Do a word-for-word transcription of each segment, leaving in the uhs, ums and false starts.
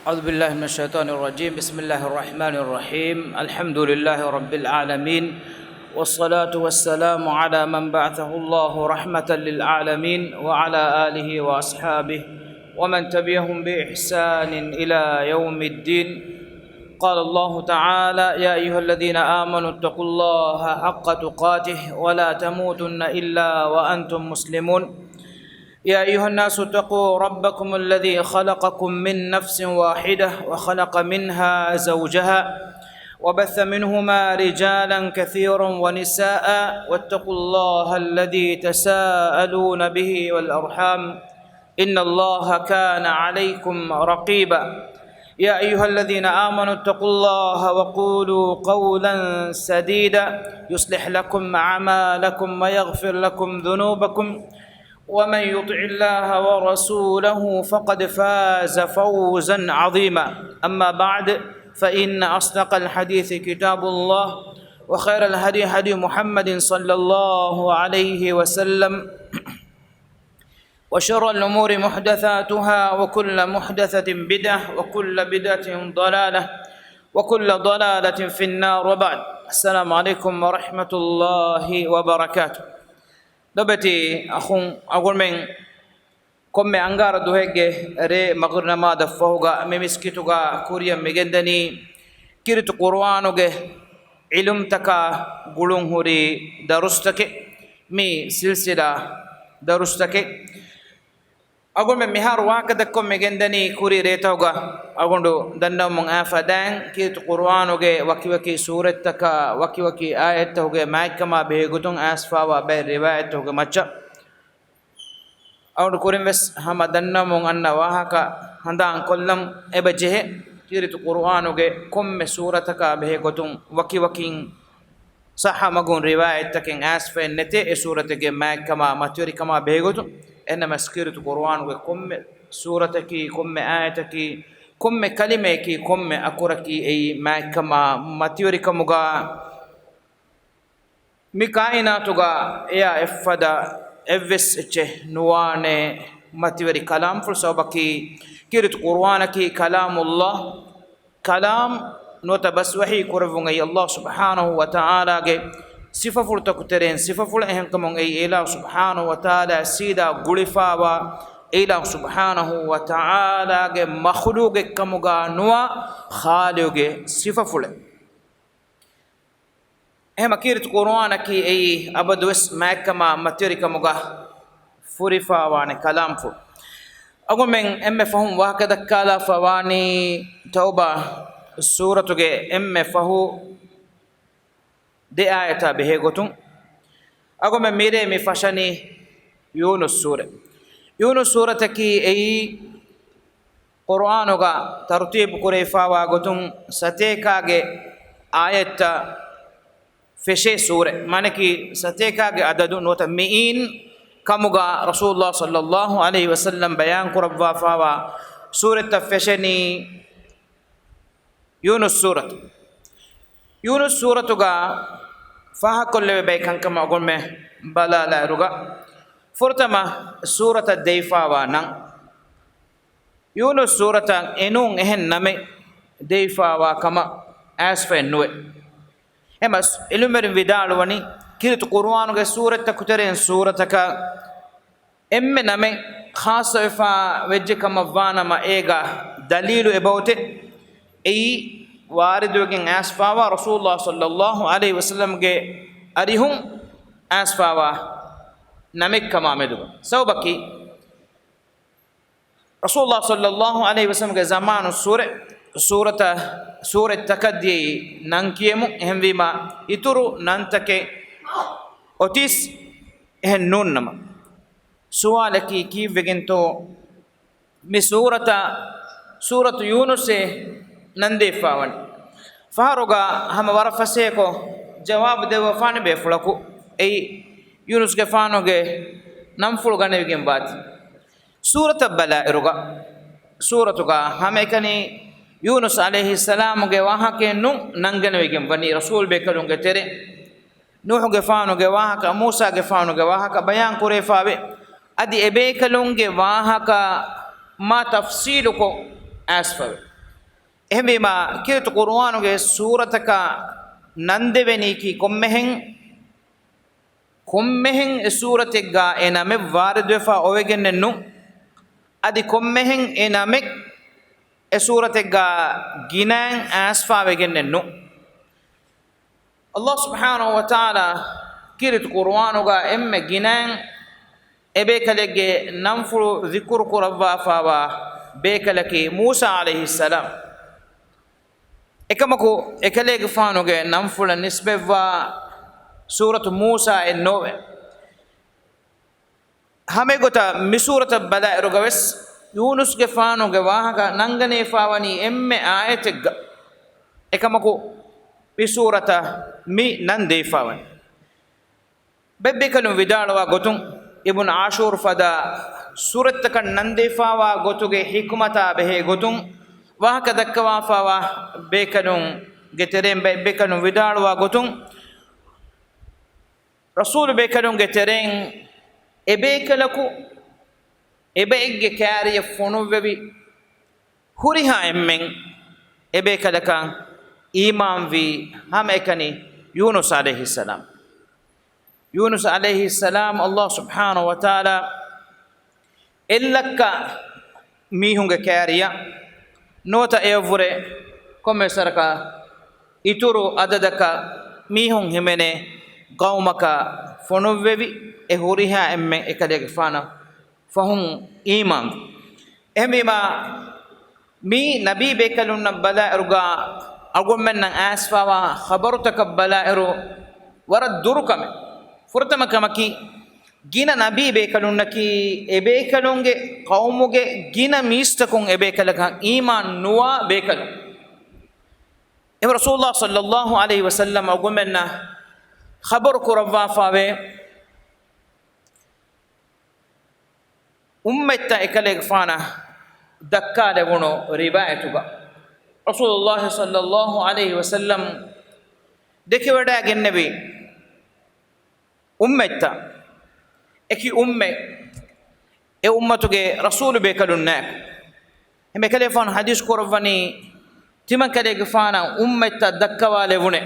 أعوذ بالله من الشيطان الرجيم. بسم الله الرحمن الرحيم. الحمد لله رب العالمين، والصلاة والسلام على من بعثه الله رحمة للعالمين، وعلى آله وأصحابه ومن تبعهم بإحسان إلى يوم الدين. قال الله تعالى: يا أيها الذين آمنوا اتقوا الله حق تقاته ولا تموتن إلا وأنتم مسلمون. يا أيها الناس اتقوا ربكم الذي خلقكم من نفس واحدة وخلق منها زوجها وبث منهما رجالا كثيرا ونساء واتقوا الله الذي تساءلون به والأرحام إن الله كان عليكم رقيبا. يا أيها الذين آمنوا اتقوا الله وقولوا قولا سديدا يصلح لكم أعمالكم ويغفر لكم ذنوبكم ومن يطع الله ورسوله فقد فاز فوزا عظيما. أما بعد، فإن أصدق الحديث كتاب الله، وخير الهدي هدي محمد صلى الله عليه وسلم، وشر الأمور محدثاتها، وكل محدثة بدعة، وكل بدعة ضلالة، وكل ضلالة في النار، وبعد. السلام عليكم ورحمة الله وبركاته. ލޮބެތި އަޚުން، އަޅުގަނޑުމެން ކޮންމެ އަންގާރަ ދުވަހެއްގެ ރޭ މަޣްރިބް ނަމާދަށް ފަހުގަ މި މިސްކިތުގަ ކުރިއަށް މިގެންދަނީ ކީރިތި ޤުރުއާނުގެ ޢިލްމުތަކާ ގުޅުން ހުރި ދަރުސްތަކެއް. މި ސިލްސިލާ ދަރުސްތަކެއް. އަޅުގަނޑުމެން މިހާރު ވާހަކަ ދައްކަމުން މިގެންދަނީ ކުރީ ރޭތަކުގަ އަޅުގަނޑު ދަންނަވަމުން އައިފަ ދާން ކީރިތި ޤުރުއާނުގެ ވަކިވަކި ސޫރަތްތަކާ ވަކިވަކި އާޔަތްތަކުގެ މާތްކަމާ ބެހޭގޮތުން އައިސްފާވާ ބައެއް ރިވާޔަތްތަކުގެ މައްޗަށް. އަޅުގަނޑު ކުރިން ވެސް ހަމަ ދަންނަވަމުން އަންނަ ވާހަކަ ހަނދާން ކޮށްލަން އެބަ ޖެހޭ. ކީރިތި ޤުރުއާނުގެ ކޮންމެ ސޫރަތަކާ ބެހޭގޮތުން ވަކިވަކިން ޞައްޙަ މަގުން ރިވާޔަތްތަކެއް އައިސްފައެއް ނެތޭ، އެ ސޫރަތެއްގެ މާތްކަމާ މަތިވެރިކަމާ ބެހޭގޮތުން. އެހެންނަމަވެސް ކީރިތި ޤުރުއާނުގެ ކޮންމެ ސޫރަތަކީ، ކޮންމެ އާޔަތަކީ، ކޮންމެ ކަލިމަޔަކީ، ކޮންމެ އަކުރަކީ އެއީ މާތްކަމާ މަތިވެރިކަމުގަ މި ކާއިނާތުގަ އެޔާ އެއްފަދަ އެއްވެސް އެއްޗެއް ނުވާނެ މަތިވެރި ކަލާމްފުޅު. ސަބަބަކީ ކީރިތި ޤުރުއާނަކީ ކަލާމުﷲ. ކަލާމް ނުވަތަ ބަސް ވަޙީ ކުރެއްވުން އެއީ ﷲ ސުބްޙާނަހޫ ވަތަޢާލާގެ ސިފަފުޅުތަކު ތެރެއިން ސިފަފުޅެއް. އެހެންކަމުން އެއީ އެއިލާހު ސުބްޙާނަހޫ ވަތަޢާލާ ސީދާ ގުޅިފާވާ އެއިލާހު ސުބްޙާނަހޫ ވަތަޢާލާގެ މަޚުލޫޤެއްކަމުގަ ނުވާ ޚާލިޤުގެ ސިފަފުޅެއް. އެހެމަ ކީރިތި ޤުރުއާނަކީ އެއީ އަބަދުވެސް މާތްކަމާ މަތިވެރިކަމުގަ ފުރިފާވާނެ ކަލާމްފުޅު. އަޅުގަނޑުމެން އެންމެ ފަހުން ވާހަކަ ދައްކާލާފަ ވާނީ ތައުބާ ސޫރަތުގެ އެންމެ ފަހު ދެ އާޔަތާ ބެހޭގޮތުން. އަޅުގަނޑުމެން މިރޭ މި ފަށަނީ ޔޫނުސް ސޫރަ. ޔޫނުސް ސޫރަތަކީ އެއީ ޤުރުއާނުގަ ތަރުތީބު ކުރެވިފާވާ ގޮތުން ސަތޭކާގެ އާޔަތްތައް ފެށޭ ސޫރަ. މާނައަކީ ސަތޭކާގެ އަދަދު ނުވަތަ މިއިން ކަމުގަ ރަސޫލުﷲ ޞައްލަﷲ ޢަލައިހި ވަސައްލަމް ބަޔާން ކުރައްވާފާވާ ސޫރަތްތައް ފެށެނީ ޔޫނުސް ސޫރަތު. ޔޫނުސް ސޫރަތުގަ ފާހަގަކޮށްލެވޭ ބައެއް ކަންކަމަށް އަޅުގަނޑުމެން ބަލާލާއިރުގަ، ފުރަތަމަ ސޫރަތަށް ދެވިފާވާ ނަން. ޔޫނުސް ސޫރަތަށް އެނޫން އެހެން ނަމެއް ދެވިފާވާ ކަމަށް އައިސްފައެއް ނުވޭ. އެމަސް ޢިލްމުވެރިން ވިދާޅުވަނީ، ކީރިތި ޤުރުއާނުގެ ސޫރަތްތަކު ތެރެއިން ސޫރަތަކަށް އެންމެ ނަމެއް ޚާއްޞަވެފާ ވެއްޖެ ކަމަށްވާނަމަ، އޭގަ ދަލީލު އެބައޮތޭ. އެއީ ވާރިދުވެގެން އައިސްފާވާ ރަސޫލުﷲ ޞައްލަﷲ ޢަލައިހި ވަސައްލަމްގެ އަރިހުން އައިސްފާވާ ނަމެއްކަމާ މެދުގަ. ސަބަބަކީ، ރަސޫލުﷲ ޞައްލަﷲ ޢަލައިހި ވަސައްލަމްގެ ޒަމާނު ސޫރަ، ސޫރަތަ، ސޫރަތްތަކަށް ދިޔައީ ނަން ކިޔެމުން. އެހެންވީމަ، އިތުރު ނަންތަކެއް އޮތީސް އެހެން ނޫންނަމަ، ސުވާލަކީ، ކީއްވެގެންތޯ މި ސޫރަތަށް ސޫރަތު ޔޫނުސޭ ނަންދީފާވަނީ؟ ފަހަރުގަ ހަމަ ވަރަށް ފަސޭހަކޮށް ޖަވާބު ދެއްވަފާނެ ބޭފުޅަކު އެއީ ޔޫނުސްގެފާނުގެ ނަންފުޅު ގަނެވިގެން ވާތީ. ސޫރަތަށް ބަލާއިރުގަ، ސޫރަތުގަ ހަމައެކަނި ޔޫނުސް ޢަލައިހިއްސަލާމުގެ ވާހަކައެއް ނޫން ނަންގަނެވިގެން ވަނީ ރަސޫލް ބޭކަލުންގެ ތެރެ. ނޫޙުގެފާނުގެ ވާހަކަ، މޫސާގެފާނުގެ ވާހަކަ ބަޔާން ކުރެވިފާވޭ. އަދި އެބޭކަލުންގެ ވާހަކަ މާ ތަފްޞީލުކޮށް އައިސްފަވޭ. އެހެންވީމާ، ކީރިތި ޤުރުއާނުގެ ސޫރަތަކަށް ނަންދެވެނީކީ ކޮންމެހެން، ކޮންމެހެން އެ ސޫރަތެއްގަ އެ ނަމެއް ވާރިދުވެފަ އޮވެގެންނެއް ނޫން. އަދި ކޮންމެހެން އެ ނަމެއް އެ ސޫރަތެއްގަ ގިނައިން އައިސްފަ ވެގެންނެއް ނޫން. ﷲ ސުބްޙާނަހޫ ވަތަޢާލާ ކީރިތި ޤުރުއާނުގަ އެންމެ ގިނައިން އެބޭކަލެއްގެ ނަންފުޅު ޛިކުރު ކުރައްވާފަވާ ބޭކަލަކީ މޫސާ ޢަލައިހިއްސަލާމް. އެކަމަކު އެކަލޭގެފާނުގެ ނަންފުޅަށް ނިސްބަތްވާ ސޫރަތު މޫސާއެއް ނޯވޭ. ހަމައެގޮތަށް މި ސޫރަތަށް ބަލާއިރުގަވެސް ޔޫނުސްގެފާނުގެ ވާހަކަ ނަންގަނެފަވަނީ އެންމެ އާޔަތެއްގަ. އެކަމަކު މި ސޫރަތަށް މި ނަންދެފަވަނީ. ބައެއްބޭކަލުން ވިދާޅުވާ ގޮތުން، އިބްނު ޢާޝޫރު ފަދަ ސޫރަތަކަށް ނަންދެފަވާ ގޮތުގެ ޙިކުމަތާ ބެހޭ ގޮތުން ވާހަކަ ދައްކަވާފަވާ ބޭކަލުންގެ ތެރެއިން ބައެއްބޭކަލުން ވިދާޅުވާ ގޮތުން، ރަސޫލު ބޭކަލުންގެ ތެރެއިން އެބޭކަލަކު އެބައެއްގެ ކާރިޔަށް ފޮނުއްވެވި ހުރިހާ އެންމެން އެބޭކަލަކަށް އީމާންވީ ހަމައެކަނި ޔޫނުސް ޢަލައިހިއްސަލާމް. ޔޫނުސް ޢަލައިހިއްސަލާމް ﷲ ސުބްޙާނަހޫ ވަތަޢާލާ އެއްލައްކަ މީހުންގެ ކާރިޔަށް ނުވަތަ އެއަށްވުރެ ކޮންމެސް ވަރަކަށް އިތުރު އަދަދަކަށް މީހުން ހިމެނޭ ޤައުމަކަށް ފޮނުއްވެވި އެ ހުރިހާ އެންމެން އެކަލޭގެފާނަށް ފަހުން އީމާން. އެހެންވީމާ، މި ނަބީ ބޭކަލުންނަށް ބަލާއިރުގަ އަޅުގަނޑުމެންނަށް އައިސްފަވާ ޚަބަރުތަކަށް ބަލާއިރު، ވަރަށް ދުރު ކަމެއް. ފުރަތަމަ ކަމަކީ، ގިނަ ނަބީ ބޭކަލުންނަކީ އެބޭކަލުންގެ ޤައުމުގެ ގިނަ މީސްތަކުން އެބޭކަލަކަށް އީމާން ނުވާ ބޭކަލުން. އެ ރަސޫލުﷲ ޞައްލައްލާހު ޢަލައިހި ވަސައްލަމް އަޅުގަނޑުމެންނަށް ޚަބަރު ކުރައްވާފަވޭ. އުއްމަތްތައް އެކަލޭގެފާނަށް ދައްކާލެވުނު ރިވާޔަތުގަ، ރަސޫލުﷲ ޞައްލައްލާހު ޢަލައިހި ވަސައްލަމް ދެކެވަޑައިގެންނެވި އުއްމަތްތައް، އެކި އުއްމަތް، އެ އުއްމަތުގެ ރަސޫލު ބޭކަލުންނާއެކު. އެކަލޭގެފާނު ޙަދީޘް ކުރައްވަނީ، ތިމަންކަލޭގެފާނަށް އުއްމަތްތައް ދައްކަވާލެވުނެ.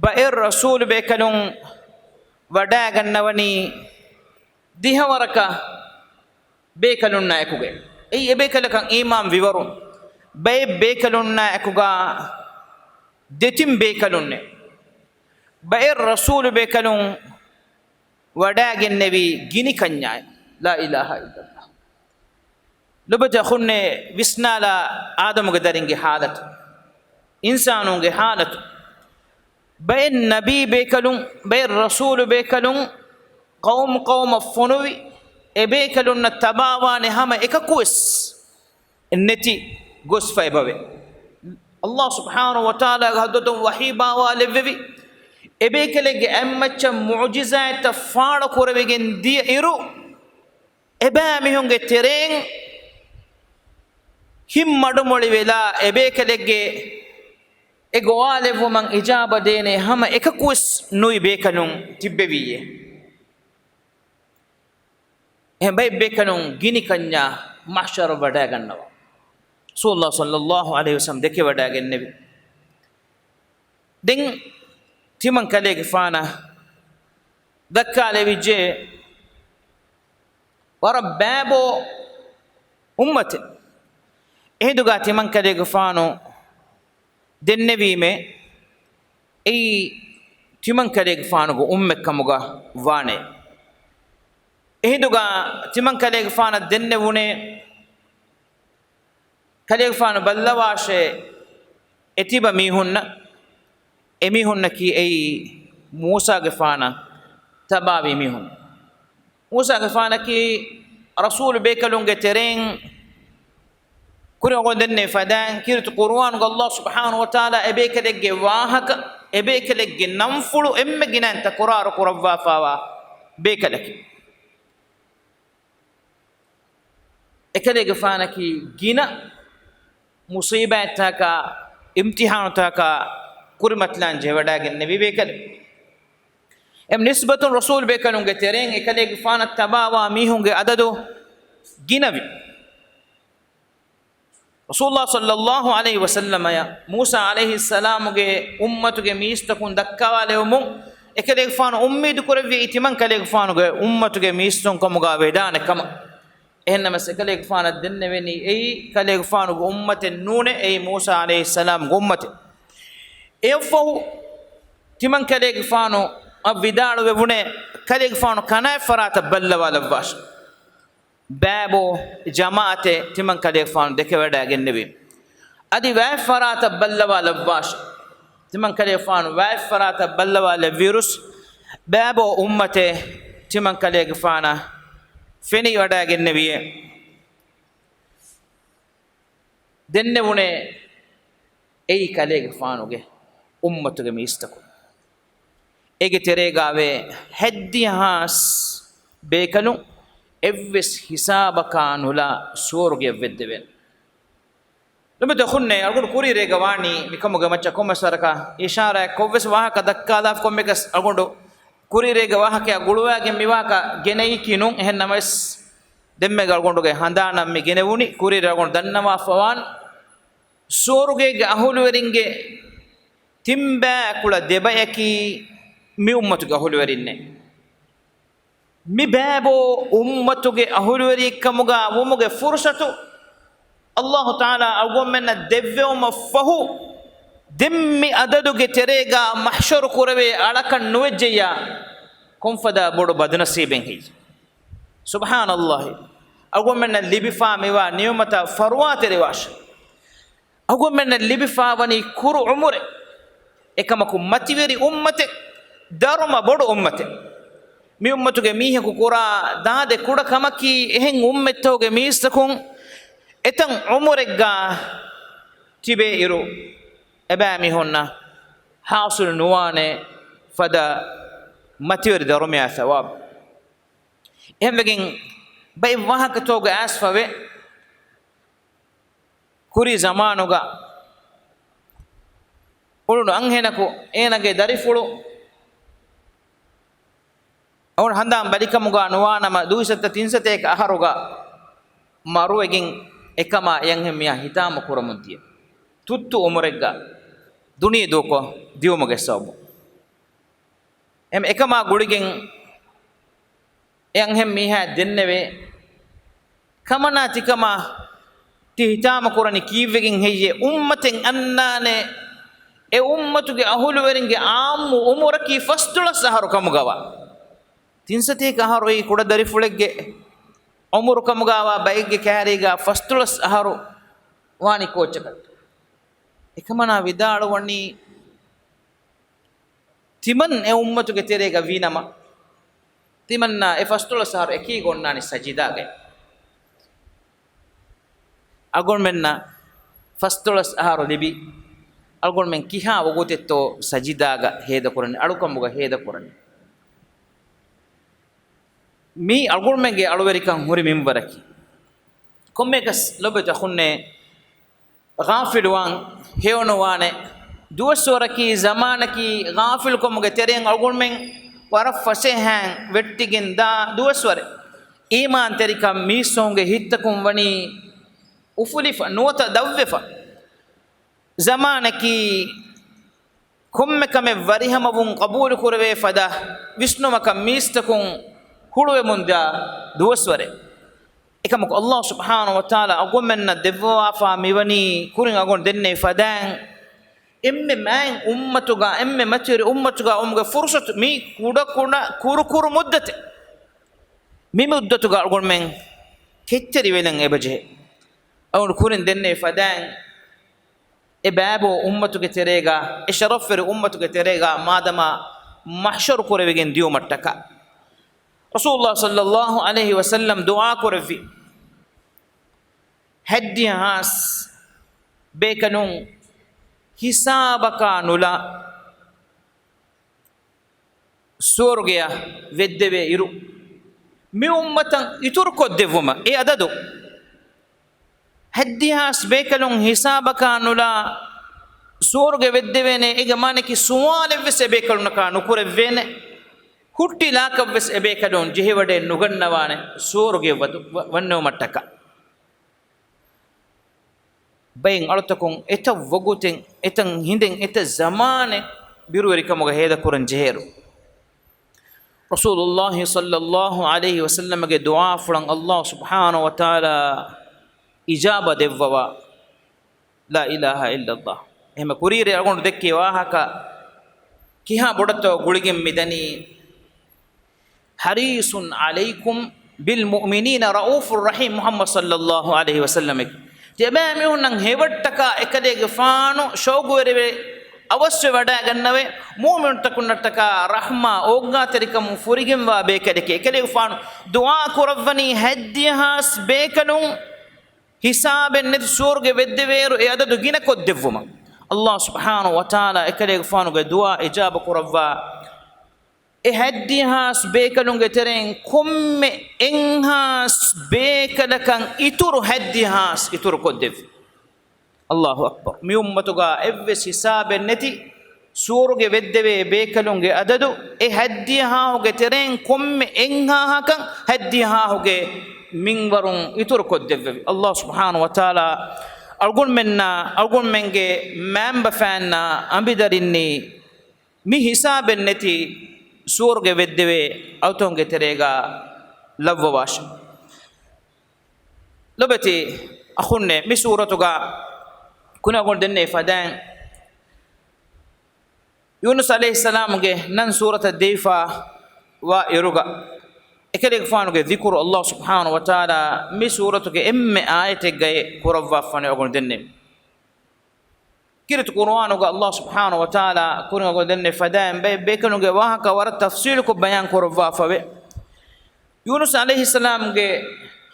ބައެއް ރަސޫލު ބޭކަލުން ވަޑައިގަންނަވަނީ ދިހަވަރަކަށް ބޭކަލުންނާ އެކުގައި. އެއީ އެބޭކަލަކަށް އީމާން ވިވަރުން. ބައެއް ބޭކަލުންނާ އެކުގަ ދެތިން ބޭކަލުންނެއް. ބައެއް ރަސޫލު ބޭކަލުން ވަޑައިގެންނެވީ ގިނި ކަންޏާއެއް. ލާ އިލާހަ އިއްލައްލާހް. ލޮބުވެތި އަޚުންނޭ، ވިސްނާލާ އާދަމުގެ ދަރިންގެ ޙާލަތު، އިންސާނުންގެ ޙާލަތު. ބައެއް ނަބީ ބޭކަލުން، ބައެއް ރަސޫލު ބޭކަލުން ޤައުމު ޤައުމަށް ފޮނުވި، އެބޭކަލުންނަށް ތަބާވާނެ ހަމަ އެކަކުވެސް ނެތި ގޮސްފަ އެބަވޭ. ﷲ ސުބްޙާނަހޫ ވަތަޢާލާގެ ޙަޟްރަތުން ވަޙީ ބާވާލެއްވެވި، އެބޭކަލެއްގެ އަތްމައްޗަށް މުޢުޖިޒާތްތައް ފާޅު ކުރެވިގެން ދިޔަ އިރު، އެބައިމީހުންގެ ތެރެއިން ހިތް މަޑުމޮޅިވެލާ، އެބޭކަލެއްގެ އެ ގޮވާލެއްވުމަށް އިޖާބަ ދޭނެ ހަމަ އެކަކުވެސް ނުވި ބޭކަލުން ތިއްބެވިއޭ. އެހެން ބައެއް ބޭކަލުން ގިނި ކަންޏާ މަޙްޝަރަށް ވަޑައިގަންނަވާ. ރަސޫލުﷲ ޞައްލައްލާހު ޢަލައިހި ވަސައްލަމް ދެކެވަޑައިގެންނެވި. ދެން ތިމަންކަލޭގެފާނަށް ދައްކާލެވިއްޖެ ވަރަށް ބައިބޯ އުއްމަތެއް. އެހިނދުގަ ތިމަންކަލޭގެފާނު ދެންނެވީމޭ، އެއީ ތިމަންކަލޭގެފާނުގެ އުއްމަތްކަމުގަ ވާނެ. އެހިނދުގަ ތިމަންކަލޭގެފާނަށް ދެންނެވުނޭ، ކަލޭގެފާނު ބައްލަވާށޭ އެތިބަ މީހުންނަށް، އެމީހުންނަކީ އެއީ މޫސާގެފާނަށް ތަބާވި މީހުން. މޫސާގެފާނަކީ ރަސޫލު ބޭކަލުންގެ ތެރެއިން ކުރިން އަޅުގަނޑު ދެންނެވި ފަދައިން ކީރިތި ޤުރުއާނުގަ ﷲ ސުބްޙާނަހޫ ވަތަޢާލާ އެބޭކަލެއްގެ ވާހަކަ، އެބޭކަލެއްގެ ނަންފުޅު އެންމެ ގިނައިން ތަކުރާރު ކުރައްވާފަވާ ބޭކަލަކީ. އެކަލޭގެފާނަކީ ގިނަ މުޞީބާތްތަކާ، އިމްތިޙާނުތަކާ ކުރިމަތިލާން ޖެހިވަޑައިގެންނެވި ބޭކަލެއް. އެމް ނިސްބަތުން ރަސޫލު ބޭކަލުންގެ ތެރެއިން އެކަލޭގެފާނަށް ތަބާވާ މީހުންގެ އަދަދު ގިނަވި. ރަސޫލާ ޞައްލައްލާހު ޢަލައިހި ވަސައްލަމަޔަށް މޫސާ ޢަލައިހިއްސަލާމުގެ އުއްމަތުގެ މީސްތަކުން ދައްކާވާލެވުމުން އެކަލޭގެފާނު އުއްމީދު ކުރެއްވި ތިމަން ކަލޭގެފާނުގެ އުއްމަތުގެ މީސްތަކުން ކަމުގަ ވެދާނެ ކަމަށް. އެހެންނަމަވެސް އެކަލޭގެފާނަށް ދެންނެވެނީ އެއީ ކަލޭގެފާނުގެ އުއްމަތެއް ނޫނޭ، އެއީ މޫސާ ޢަލައިހިއްސަލާމްގެ އުއްމަތެއް. އެއަށްފަހު ތިމަން ކަލޭގެފާނު އަށް ވިދާޅުވެވުނޭ، ކަލޭގެފާނު ކަނާތް ފަރާތަށް ބައްލަވާލައްވާށި. ބައިބޯ ޖަމާޢަތެއް ތިމަން ކަލޭގެފާނު ދެކެވަޑައިގެންނެވި. އަދި ވާތް ފަރާތަށް ބައްލަވާލައްވާށި. ތިމަން ކަލޭގެފާނު ވާތް ފަރާތަށް ބައްލަވާލެއްވިއިރުސް، ބައިބޯ އުއްމަތެއް ތިމަން ކަލޭގެފާނަށް ފެނިވަޑައިގެންނެވިއޭ. ދެންނެވުނޭ އެއީ ކަލޭގެފާނުގެ އުއްމަތުގެ މީސްތަކުން. އޭގެ ތެރޭގަ ވޭ ހައްދިހާސް ބޭކަލުން އެއްވެސް ހިސާބަކާ ނުލާ ސުވަރުގެއަށް ވެއްދެވޭނެ. ލޮބުވެތި އަޚުންނޭ، އަޅުގަނޑު ކުރީރޭގަ ވާނީ މިކަމުގެ މައްޗަށް ކޮންމެސް ވަރަކަށް އިޝާރާތް ކޮށްވެސް ވާހަކަ ދައްކާލާފަ ކޮންމެއަކަސް އަޅުގަނޑު ކުރީރޭގެ ވާހަކައަށް ގުޅުވައިގެން މިވާހަކަ ގެނައީކީ ނޫން. އެހެން ނަމަވެސް ދެންމެގަ އަޅުގަނޑުގެ ހަނދާނަށް މި ގެނެވުނީ ކުރީރޭ އަޅުގަނޑު ދަންނަވާފަވާން ސުވަރުގޭގެ އަހުލުވެރިންގެ ތިން ބައިކުޅަ ދެބަޔަކީ މި އުއްމަތުގެ އަހުލުވެރިންނޭ. މި ބައިބޯ އުއްމަތުގެ އަހުލުވެރިއެއްކަމުގަ ވުމުގެ ފުރުޞަތު އައްލާހު ތަޢާލާ އަޅުގަނޑުމެންނަށް ދެއްވެވުމަށްފަހު، ދެން މި އަދަދުގެ ތެރޭގަ މަޙްޝަރު ކުރެވޭ އަޅަކަށް ނުވެއްޖެއްޔާ، ކޮންފަދަ ބޮޑު ބަދުނަސީބެއް ހެއްޔޭ؟ ސުބްޙާނައްލާހި. އަޅުގަނޑުމެންނަށް ލިބިފާ މިވާ ނިޢުމަތަށް ފަރުވާތެރިވާށި. އަޅުގަނޑުމެންނަށް ލިބިފާވަނީ ކުރު ޢުމުރެއް. އެކަމަކު މަތިވެރި އުއްމަތެއް، ދަރުމަ ބޮޑު އުއްމަތެއް. މި އުއްމަތުގެ މީހަކު ކުރާ ދާދެ ކުޑަ ކަމަކީ، އެހެން އުއްމަތްތަކުގެ މީސްތަކުން އެތަން ޢުމުރެއްގަ ތިބޭ އިރު، އެބައިމީހުންނަށް ޙާޞިލު ނުވާނެ ފަދަ މަތިވެރި ދަރުމަޔާ ޘަވާބު. އެހެންވެގެން ބައެއް ވާހަކަތަކުގަ އައިސްފަވޭ، ކުރީ ޒަމާނުގަ އުޅުނު އަންހެނަކު އޭނަގެ ދަރިފުޅު އަޅުގަނޑު ހަނދާން ބަލިކަމުގަ ނުވާނަމަ، ދުއިސައްތަ ތިންސަތޭކަ އަހަރުގަ މަރުވެގެން އެކަމާ އެ އަންހެންމީހާ ހިތާމަ ކުރަމުން ދިޔަ ތުއްތު އުމުރެއްގަ ދުނިޔެ ދޫކޮށް ދިޔުމުގެ ސަބަބުން. އެމް އެކަމާ ގުޅިގެން އެ އަންހެން މީހާ ދެންނެވޭ، ކަމަނާ ތިކަމާ ތި ހިތާމަ ކުރަނީ ކީއްވެގެން ހެއްޔޭ؟ އުއްމަތެއް އަންނާނެ، އެ އުއްމަތުގެ އަހުލުވެރިންގެ އާއްމު އުމުރަކީ ފަސްދޮޅަސް އަހަރު ކަމުގަވާ. ތިންސަތޭކަ އަހަރު އެއީ ކުޑަ ދަރިފުޅެއްގެ އުމުރު ކަމުގަވާ ބައެއްގެ ކައިރީގަ ފަސްދޮޅަސް އަހަރު ވާނީ ކޯއްޗަކަށް؟ އެކަމަނާ ވިދާޅުވަނީ، ތިމަން އެ އުއްމަތުގެ ތެރޭގަ ވީނަމަ، ތިމަންނާ އެ ފަސްދޮޅަސް އަހަރު އެކީގަ އޮންނާނީ ސަޖިދާގައި. އަޅުގަނޑުމެންނަށް ފަސްދޮޅަސް އަހަރު ލިބި، އަޅުގަނޑުމެން ކިހާ ވަގުތެއްތޯ ސަޖިދާގަ ހޭދަކުރަނީ، އަޅުކަމުގަ ހޭދަކުރަނީ؟ މީ އަޅުގަނޑުމެންގެ އަޅުވެރިކަން ހުރި މިންވަރަކީ. ކޮންމެއަކަސް ލޮބުވެތި އަޚުންނޭ، ޣާފިލުވާން ހެޔޮނުވާނެ ދުވަސްވަރަކީ، ޒަމާނަކީ، ޣާފިލުކަމުގެ ތެރެއިން އަޅުގަނޑުމެން ވަރަށް ފަސޭހައިން ވެއްޓިގެން ދާ ދުވަސްވަރެއް. އީމާންތެރިކަން މީސްތަކުންގެ ހިތްތަކުން ވަނީ އުފުލިފަ، ނުވަތަ ދަށްވެފަ. ޒަމާނަކީ، ކޮންމެ ކަމެއް ވަރިހަމަވުން ޤަބޫލުކުރެވޭ ފަދަ ވިސްނުމަކަށް މީސްތަކުން ހުޅުވެމުންދާ ދުވަސްވަރެއް. އެކަމަކު އައްލާހު ސުބްޙާނަހު ވަތަޢާލާ އަޅުގަނޑުމެންނަށް ދެއްވާފާ މިވަނީ ކުރިން އަޅުގަނޑު ދެންނެވި ފަދައިން، އެންމެ މާތް އުއްމަތުގަ، އެންމެ މަތިވެރި އުއްމަތުގަ އުމުގެ ފުރުޞަތު، މީ ކުޑަ ކުޑަ ކުރު ކުރު މުއްދަތެއް. މި މުއްދަތުގަ އަޅުގަނޑުމެން ކެތްތެރިވެލަން އެބަޖެހޭ. އަޅުގަނޑު ކުރިން ދެންނެވި ފަދައިން، އެ ބައިބޯ އުއްމަތުގެ ތެރޭގަ، އެ ޝަރަފްވެރި އުއްމަތުގެ ތެރޭގަ މާދަމާ މަޙްޝަރު ކުރެވިގެން ދިޔުމަށްޓަކާ، ރަސޫލުﷲ ޞައްލައްލާހު ޢަލައިހި ވަސައްލަމް ދުޢާ ކުރެއްވި، ހައްދިހާސް ބޭކަލުން ހިސާބަކާ ނުލާ ސުވަރުގެއަށް ވެއްދެވޭ އިރު، މި އުއްމަތަށް އިތުރުކޮށްދެއްވުމަށް އެ އަދަދު ހައްދިހާސް ބޭކަލުން ހިސާބަކާ ނުލާ ސުވަރުގެ ވެއްދެވޭނެ. އޭގެ މާނައަކީ ސުވާލެއްވެސް އެބޭކަލުންނަކާ ނުކުރެއްވޭނެ. ހުއްޓި ލާކަށްވެސް އެބޭކަލުން ޖެހިވަޑައެއް ނުގަންނަވާނެ ސުވަރުގެ ވަދު-، ވަ-، ވަންނެވުމަށްޓަކާ. ބައެއް އަޅުތަކުން އެތައް ވަގުތެއް، އެތައް ހިނދެއް، އެތައް ޒަމާނެއް ބިރުވެރިކަމުގަ ހޭދަކުރަން ޖެހޭއިރު، ރަސޫލުﷲ ޞައްލަﷲ ޢަލައިހި ވަސައްލަމަގެ ދުޢާފުޅަށް ﷲ ސުބްޙާނަހޫ ވަތަޢާލާ އިޖާބަ ދެއްވަވާ. ލާ އިލާހަ އިއްލަﷲ. އެހެންމެ ކުރީރެއް އަޅުގަނޑު ދެއްކޭ ވާހަކަ ކިހާ ބޮޑަށްތޯ ގުޅިގެން މިދަނީ. ޙަރީޞުން ޢަލައިކުމް ބިލް މުއުމިނީނަ ރައޫފުއް ރަޙީމް މުޙައްމަދު ޞައްލަﷲ ޢަލައިހި ވަސައްލަމް. ތިޔަބައި މީހުންނަށް ހެވައްޓަކާ އެކަލޭގެފާނު ޝައުގުވެރިވެ އަވަސްވެ ވަޑައިގަންނަވޭ، މުއުމިނުންތަކުންނަށްޓަކާ ރަޙްމާ އޯގާތެރިކަމުން ފުރިގެންވާ ބޭކަލެކޭ. އެކަލޭގެފާނު ދުޢާ ކުރައްވަނީ ހަތްދިހަ ހާސް ބޭކަލުން ހިސާބެއް ނެތި ސުވަރުގެ ވެއްދެވޭއިރު އެ އަދަދު ގިނަ ކޮށްދެއްވުމަށް. ﷲ ސުބްޙާނަހޫ ވަތަޢާލާ އެކަލޭގެފާނުގެ ދުޢާ އިޖާބަ ކުރައްވާ، އެ ހަތްދިހަ ހާސް ބޭކަލުންގެ ތެރެއިން ކޮންމެ އެއްހާސް ބޭކަލަކަށް އިތުރު ހަތްދިހަ ހާސް އިތުރު ކޮށްދެއްވި. ﷲ އަކްބަރު. މި އުއްމަތުގަ އެއްވެސް ހިސާބެއް ނެތި ސުވަރުގެ ވެއްދެވޭ ބޭކަލުންގެ އަދަދު، އެ ހަތްދިހަ ހާހުގެ ތެރެއިން ކޮންމެ އެއްހާހަކަށް ހަތްދިހަ ހާހުގެ މިންވަރުން އިތުރު ކޮށްދެއްވެވި. ﷲ ސުބްޙާނަހޫ ވަތަޢާލާ އަޅުގަނޑުމެންނާ، އަޅުގަނޑުމެންގެ މައިންބަފައިންނާ، އަނބިދަރިންނީ މި ހިސާބެއް ނެތި ސުވަރުގެ ވެއްދެވޭ އަޅުތަކުންގެ ތެރޭގަ ލައްވަވާށި. ލޮބެތި އަޚުންނޭ، މި ސޫރަތުގަ ކުރިއަށް އަޅުގަނޑު ދެންނެވި ފަދައިން، ޔޫނުސް ޢަލައިހިއްސަލާމްގެ ނަން ސޫރަތަށް ދެވިފަ ވާ އިރުގަ، އެކަލޭގެފާނުގެ ޛިކުރު ﷲ ސުބްޙާނަހޫ ވަތަޢާލާ މި ސޫރަތުގެ އެންމެ އާޔަތެއްގައި ކުރައްވާފަން އަޅުގަނޑު ދެންނެވި. ކީރިތި ޤުރުއާނުގަ ﷲ ސުބްޙާނަހޫ ވަތަޢާލާ ކުރިއަށް އަޅުގަނޑު ދެންނެވި ފަދައިން ބައެއް ބޭކަލުންގެ ވާހަކަ ވަރަށް ތަފްޞީލުކޮށް ބަޔާން ކުރައްވާފަވޭ. ޔޫނުސް ޢަލައިހިއްސަލާމްގެ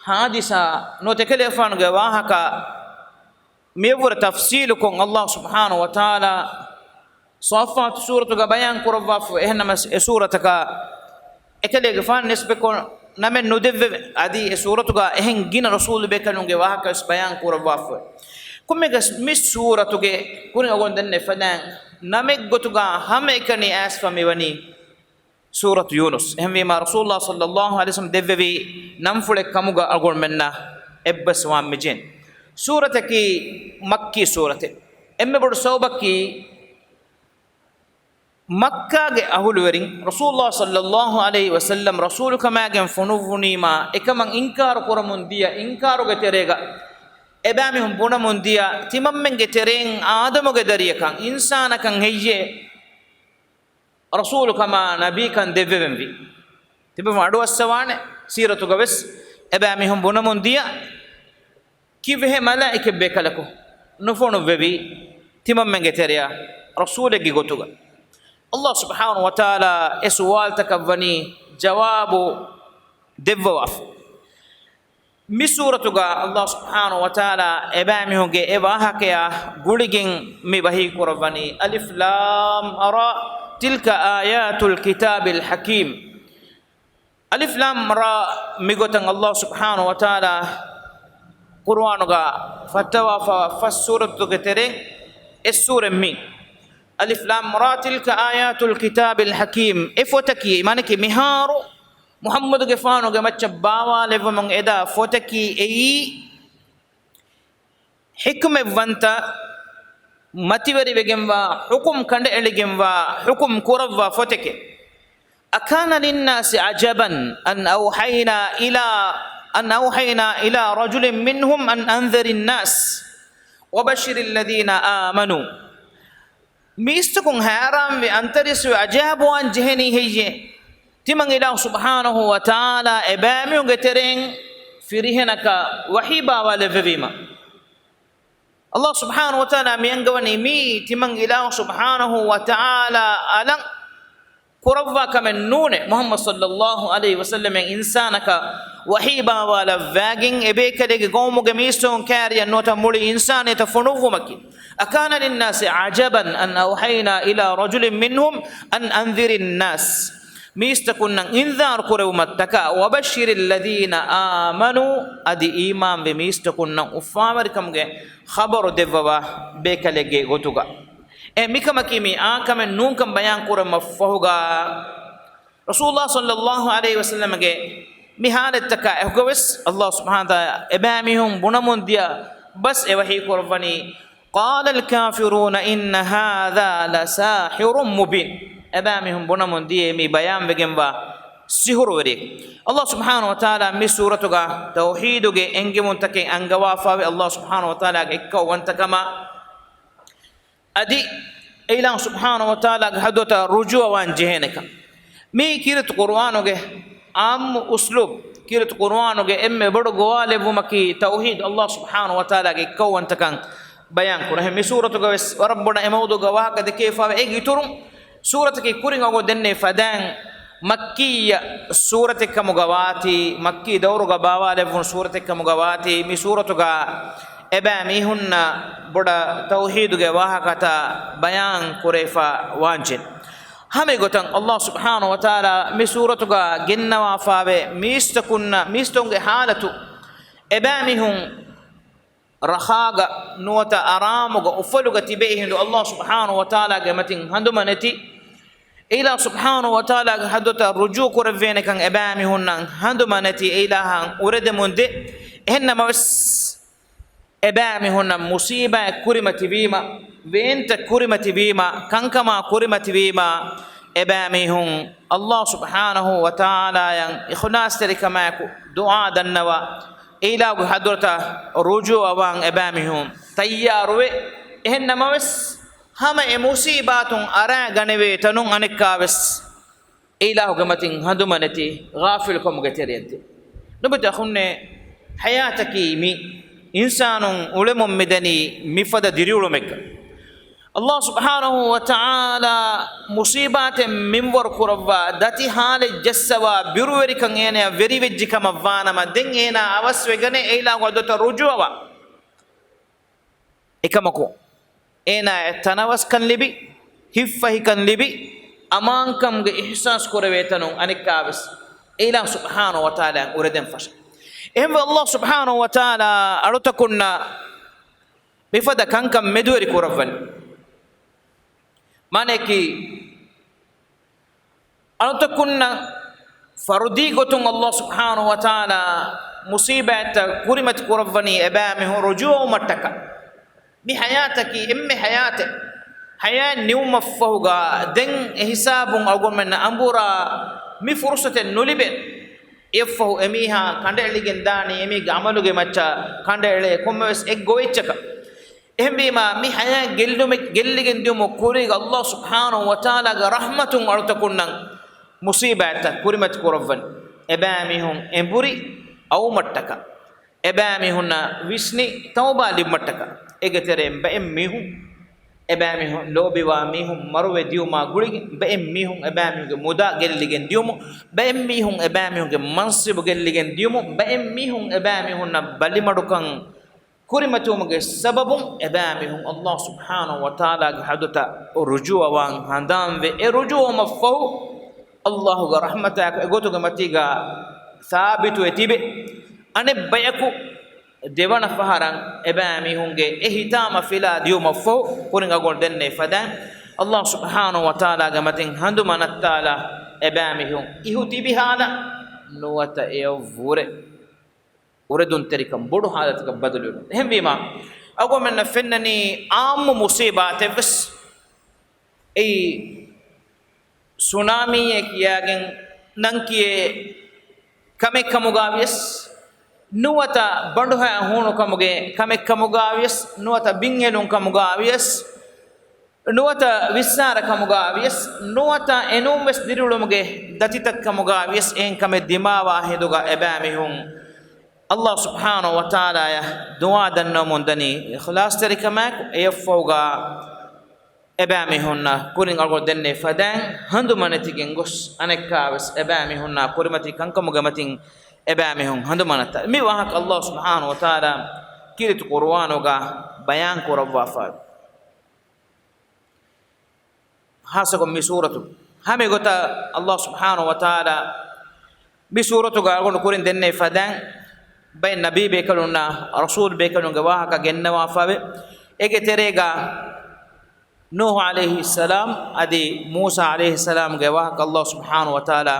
ޙާދިސާ ނުވަތަ އެކަލޭގެފާނުގެ ވާހަކަ މިއަށްވުރެ ތަފްޞީލުކޮށް ﷲ ސުބްޙާނަހޫ ވަތަޢާލާ ޞާއްފާތު ސޫރަތުގަ ބަޔާން ކުރައްވާފަ، އެހެންނަމަވެސް އެ ސޫރަތަކަށް އެކަލޭގެފާނު ނިސްބަތްކޮށް ނަމެއް ނުދެއްވެވެ. އަދި އެ ސޫރަތުގަ އެހެން ގިނަ ރަސޫލު ބޭކަލުންގެ ވާހަކަވެސް ބަޔާން ކުރައްވާފަ. ކޮންމެއަކަސް މި ސޫރަތުގެ ކުރިން އަޅުގަނޑު ދެންނެވި ފަދައިން ނަމެއްގޮތުގަ ހަމައެކަނި އައިސްފަ މިވަނީ ސޫރަތު ޔޫނުސް. އެހެންވީމާ، ރަސޫލުﷲ ޞައްލަﷲ ޢަލައިހި ވަސައްލަމް ދެއްވެވި ނަންފުޅެއް ކަމުގަ އަޅުގަނޑުމެންނަށް އެއްބަސްވާން މިޖެހެނީ. ސޫރަތަކީ މައްކީ ސޫރަތެއް. އެންމެ ބޮޑު ސަބަބަކީ، މައްކާގެ އަހުލުވެރިން ރަސޫލުﷲ ޞައްލަﷲ ޢަލައިހި ވަސައްލަމް ރަސޫލުކަމާގެން ފޮނުއްވުނީމާ، އެކަމަށް އިންކާރު ކުރަމުން ދިޔަ، އިންކާރުގެ ތެރޭގަ އެބައިމީހުން ބުނަމުން ދިޔަ، ތިމަންމެންގެ ތެރެއިން އާދަމުގެ ދަރިއަކަށް، އިންސާނަކަށް ހެއްޔޭ ރަސޫލުކަމާ ނަބީކަން ދެއްވެވެންވީ؟ ތިބެފަ އަޑުއައްސަވާނެ. ސީރަތުގަވެސް އެބައިމީހުން ބުނަމުން ދިޔަ، ކިވެހެ މަލާއިކަ ބޭކަލަކު ނުފޮނުއްވެވީ ތިމަންމެންގެ ތެރެއަށް ރަސޫލެއްގެ ގޮތުގަ؟ ﷲ ސުބްޙާނަހޫ ވަތަޢާލާ އެ ސުވާލުތަކަށް ވަނީ ޖަވާބު ދެއްވަވާފަ. މި ސޫރަތުގަ ﷲ ސުބްޙާނަހޫ ވަތަޢާލާ އެބައިމީހުންގެ އެ ވާހަކަޔާ ގުޅިގެން މި ވަޙީ ކުރައްވަނީ، الر، تلك آيات الكتاب الحكيم. الر، މިގޮތަށް ﷲ ސުބްޙާނަހޫ ވަތަޢާލާ ޤުރުއާނުގަ ފައްޓަވާފަ ފަސް ސޫރަތުގެ ތެރެއިން އެއް ސޫރަތް މީ. الر، تلك آيات الكتاب الحكيم. އެ ފޮތަކީ، މާނައަކީ މިހާރު މުޙައްމަދުގެފާނުގެ މައްޗަށް ބާވާލެއްވަމުން އެދާ ފޮތަކީ އެއީ، ޙިކްމަތްވަންތަ، މަތިވެރިވެގެންވާ، ޙުކުމް ކަނޑައެޅިގެންވާ، ޙުކުމް ކުރައްވާ ފޮތެކެ. أكان للناس عجبا أن أوحينا إلى، أن أوحينا إلى رجل منهم أن أنذر الناس وبشر الذين آمنوا. މީސްތަކުން ހައިރާންވެ، އަންތަރީސްވެ، އަޖައިބުވާން ޖެހެނީ ހެއްޔޭ؟ ތިމަން އިލާހު ސުބްޙާނަހޫ ވަތަޢާލާ އެބައިމީހުންގެ ތެރެއިން ފިރިހެނަކަށް ވަޙީ ބާވާލެއްވެވީމަ. ﷲ ސުބްޙާނަހޫ ވަތަޢާލާ މި އަންގަވަނީ މިއީ ތިމަން އިލާހު ސުބްޙާނަހޫ ވަތަޢާލާ އަލަށް ކުރައްވާ ކަމެއް ނޫނޭ، މުޙައްމަދު ޞައްލަﷲ ޢަލައިހި ވަސައްލަމަށް އިންސާނަކަށް ވަޙީ ބާވާލައްވާގެން އެބޭކަލޭގެ ޤައުމުގެ މީސްތަކުން ކައިރިއަށް ނުވަތަ މުޅި އިންސާނިއްޔަތަށް ފޮނުއްވުމަކީ. أكان للناس عجبا أن أوحينا إلى رجل منهم أن أنذر الناس. މީސްތަކުންނަށް އިންޒާރު ކުރެވުމަށްޓަކާ، وبشر الذين آمنوا، އަދި އީމާންވި މީސްތަކުންނަށް އުފާވެރިކަމުގެ ޚަބަރު ދެއްވަވާ ބޭކަލެއްގެ ގޮތުގަ. އެ މިކަމަކީ މީ އާކަމެއް ނޫންކަން ބަޔާން ކުރުމަށް ފަހުގަ، ރަސޫލުﷲ ޞައްލަﷲ ޢަލައިހި ވަސައްލަމަގެ މި ޙާލަތްތަކާ އެކުގަވެސް ﷲ ސުބްޙާނަހޫ ވަތަޢާލާ އެބައިމީހުން ބުނަމުން ދިޔަ ބަސް އެ ވަޙީ ކުރައްވަނީ، قال الكافرون إن هذا لساحر مبين. އެބައިމީހުން ބުނަމުން ދިޔައީ މީ ބަޔާންވެގެންވާ ސިހުރުވެރިއެއް. ﷲ ސުބްޙާނަހޫ ވަތަޢާލާ މި ސޫރަތުގަ ތައުޙީދުގެ އެންގެވުންތަކެއް އަންގަވާފައިވޭ، ﷲ ސުބްޙާނަހޫ ވަތަޢާލާގެ އެއްކައުވަންތަކަމާ. އަދި އެއިލާހު ސުބްޙާނަހޫ ވަތަޢާލާގެ ޙަޟްރަތަށް ރުޖޫޢަވާން ޖެހޭނެކަން. މީ ކީރިތި ޤުރުއާނުގެ ޢާއްމު އުސްލޫބް، ކީރިތި ޤުރުއާނުގެ އެންމެ ބޮޑު ގޮވާލެއްވުމަކީ ތައުޙީދު، ﷲ ސުބްޙާނަހޫ ވަތަޢާލާގެ އެއްކައުވަންތަކަން ބަޔާން ކުރުން. އެހެން މި ސޫރަތުގަ ވެސް ވަރަށް ބޮޑަށް އެ މައުޟޫޢުގަ ވާހަކަ ދެކެވިފައިވޭ. އޭގެ އިތުރުން ސޫރަތަކީ ކުރިން އަޅުގަނޑު ދެންނެވި ފަދައިން މައްކީއްޔަ ސޫރަތެއްކަމުގަ ވާތީ، މައްކީ ދައުރުގަ ބާވާލެއްވުނު ސޫރަތެއްކަމުގަ ވާތީ، މި ސޫރަތުގަ އެބައިމީހުންނަށް ބޮޑަށް ތައުޙީދުގެ ވާހަކަތައް ބަޔާން ކުރެވިފަ ވާންޖެހޭ. ހަމައެގޮތަށް ﷲ ސުބްޙާނަހޫ ވަތަޢާލާ މި ސޫރަތުގަ ގެންނަވާފައިވޭ މީސްތަކުންނަށް، މީސްތަކުންގެ ޙާލަތު، އެބައިމީހުން ރަޚާގަ ނުވަތަ އަރާމުގަ އުފަލުގަ ތިބޭ ހިނދު ﷲ ސުބްޙާނަހޫ ވަތަޢާލާގެ މަތިން ހަނދުމަ ނެތި، އެއިލާހު ސުބްޙާނަހޫ ވަތަޢާލާގެ ޙަޟްރަތަށް ރުޖޫޢަ ކުރެވޭނެކަން އެބައިމީހުންނަށް ހަނދުމަ ނެތި، އެއިލާހަށް އުރެދެމުން ދޭ. އެހެންނަމަވެސް، އެބައިމީހުންނަށް މުޞީބާތް ކުރިމަތިވީމަ، ވޭންތައް ކުރިމަތިވީމަ، ކަންކަމާ ކުރިމަތިވީމަ، އެބައިމީހުން ﷲ ސުބްޙާނަހޫ ވަތަޢާލާއަށް އިޚްލާޞްތެރިކަމާއެކު ދުޢާ ދަންނަވާ، އެއިލާހުގެ ޙަޟްރަތަށް ރުޖޫޢަވާން އެބައިމީހުން ތައްޔާރުވޭ. އެހެންނަމަވެސް، ހަމަ އެ މުޞީބާތުން އަރާ ގަނެވޭ ތަނުން އަނެއްކާވެސް އެއިލާހުގެ މަތިން ހަނދުމަނެތި ޣާފިލުކަމުގެ ތެރެއިން ތި. ނުބަތަ އަޚުންނޭ، ޙަޔާތަކީ މި އިންސާނުން އުޅެމުން މިދަނީ މިފަދަ ދިރިއުޅުމެއްގަ. ﷲ ސުބްޙާނަހޫ ވަތަޢާލާ މުޞީބާތެއް މިންވަރު ކުރައްވާ، ދަތި ޙާލެއް ޖައްސަވާ، ބިރުވެރިކަން އޭނަޔަށް ވެރިވެއްޖެ ކަމަށް ވާނަމަ، ދެން އޭނާ އަވަސްވެގަނެ އެއިލާހު ޙަޟްރަތަށް ރުޖޫޢަވާ. އެކަމަކު، އޭނާއަށް ތަނަވަސްކަން ލިބި، ހިތްފަހިކަން ލިބި، އަމާންކަމުގެ އިޙްސާސް ކުރެވޭ ތަނުން އަނެއްކާވެސް އެއިލާހު ސުބްޙާނަހޫ ވަތަޢާލާއަށް އުރެދެން ފަށާ. އެހެންވެ، ﷲ ސުބްޙާނަހޫ ވަތަޢާލާ އަޅުތަކުންނަށް މިފަދަ ކަންކަން މެދުވެރި ކުރައްވަނީ. މާނައަކީ، އަޅުތަކުންނަށް ފަރުދީ ގޮތުން ﷲ ސުބްޙާނަހޫ ވަތަޢާލާ މުޞީބާތްތައް ކުރިމަތި ކުރައްވަނީ އެބައިމީހުން ރުޖޫޢަވުމަށްޓަކާ. މި ޙަޔާތަކީ އެންމެ ޙަޔާތެއް. ޙަޔާތް ނިމުމަށްފަހުގަ ދެން އެ ހިސާބުން އަޅުގަނޑުމެންނަށް އަނބުރާ މި ފުރުޞަތެއް ނުލިބޭ. އެއަށްފަހު އެމީހާ ކަނޑައެޅިގެން ދާނީ އެމީހެއްގެ ޢަމަލުގެ މައްޗަށް ކަނޑައެޅޭ ކޮންމެވެސް އެއް ގޮވެއްޗަކަށް. އެހެންވީމާ، މި ޙަޔާތް ގެއްލުމެއް، ގެއްލިގެން ދިޔުމުގެ ކުރީގަ ﷲ ސުބްޙާނަހޫ ވަތަޢާލާގެ ރަޙްމަތުން އަޅުތަކުންނަށް މުޞީބާތްތައް ކުރިމަތި ކުރައްވަން. އެބައިމީހުން އެނބުރި އައުމަށްޓަކާ. އެބައިމީހުންނަށް ވިސްނި ތައުބާ ލިބުމަށްޓަކާ. އޭގެ ތެރެއިން ބައެއް މީހުން، އެބައިމީހުން ލޯބިވާ މީހުން މަރުވެ ދިޔުމާ ގުޅިގެން، ބައެއް މީހުން އެބައިމީހުންގެ މުދާ ގެއްލިގެން ދިޔުމުން، ބައެއް މީހުން އެބައިމީހުންގެ މަންޞިބު ގެއްލިގެން ދިޔުމުން، ބައެއް މީހުން އެބައިމީހުންނަށް ބަލިމަޑުކަން ކުރިމަތިވުމުގެ ސަބަބުން އެބައިމީހުން ﷲ ސުބްޙާނަހޫ ވަތަޢާލާގެ ޙަޟްރަތަށް ރުޖޫޢަވާން ހަނދާންވެ، އެ ރުޖޫޢަވުމަށްފަހު ﷲގެ ރަޙްމަތާއެކު އެގޮތުގެ މަތީގަ ސާބިތުވެ ތިބެ. އަނެއް ބަޔަކު ދެވަނަ ފަހަރަށް އެބައިމީހުންގެ އެ ހިތާމަ ފިލާ ދިޔުމަށްފަހު، ކުރިން އަޅުގަނޑު ދެންނެވި ފަދައިން، ﷲ ސުބްޙާނަހޫ ވަތަޢާލާގެ މަތިން ހަނދުމަ ނައްތާލާ، އެބައިމީހުން އިހު ތިބި ޙާލަށް ނުވަތަ އެއަށްވުރެ އުރެދުންތެރިކަން ބޮޑު ޙާލަތަކަށް ބަދަލުވެގެން. އެހެންވީމާ، އަޅުގަނޑުމެންނަށް ފެންނަނީ ޢާއްމު މުޞީބާތެއްވެސް. އެއީ ސުނާމީއޭ ކިޔާގެން ނަން ކިޔޭ ކަމެއް ކަމުގަވިޔަސް، ނުވަތަ ބަނޑުހައި ހޫނުކަމުގެ ކަމެއް ކަމުގަވިޔަސް، ނުވަތަ ބިންހެލުން ކަމުގަވިޔަސް، ނުވަތަ ވިއްސާރަ ކަމުގަވިޔަސް، ނުވަތަ އެނޫންވެސް ދިރިއުޅުމުގެ ދަތިތައް ކަމުގަވިޔަސް، އެހެން ކަމެއް ދިމާވާ ހިނދުގަ އެބައިމީހުން ﷲ ސުބްޙާނަހޫ ވަތަޢާލާއަށް ދުޢާ ދަންނަވަމުން ދަނީ އިޚްލާޞްތެރިކަމާއެކު. އެއަށްފަހުގަ އެބައިމީހުންނަށް ކުރިން އަޅުގަނޑު ދެންނެވި ފަދައިން ހަނދުމަނެތިގެން ގޮސް، އަނެއްކާވެސް އެބައިމީހުންނާ ކުރިމަތި ކަންކަމުގެ މަތިން އެބައިމީހުން ހަނދުމަނައްތާ. މި ވާހަކަ ﷲ ސުބްޙާނަހޫ ވަތަޢާލާ ކީރިތި ޤުރުއާނުގަ ބަޔާން ކުރައްވާފައި. ޚާއްޞަކޮށް މި ސޫރަތު ހަމަ ގޮތަށް ﷲ ސުބްޙާނަހޫ ވަތަޢާލާ މި ސޫރަތުގަ އަޅުގަނޑު ކުރިން ދެންނެވި ފަދައިން ބައެއް ނަބީ ބޭކަލުންނާ ރަސޫލް ބޭކަލުންގެ ވާހަކަ ގެންނަވާފައިވޭ. އޭގެ ތެރޭގަ ނޫޙު ޢަލައިހިއްސަލާމް އަދި މޫސާ ޢަލައިހިއްސަލާމްގެ ވާހަކަ ﷲ ސުބްޙާނަހޫ ވަތަޢާލާ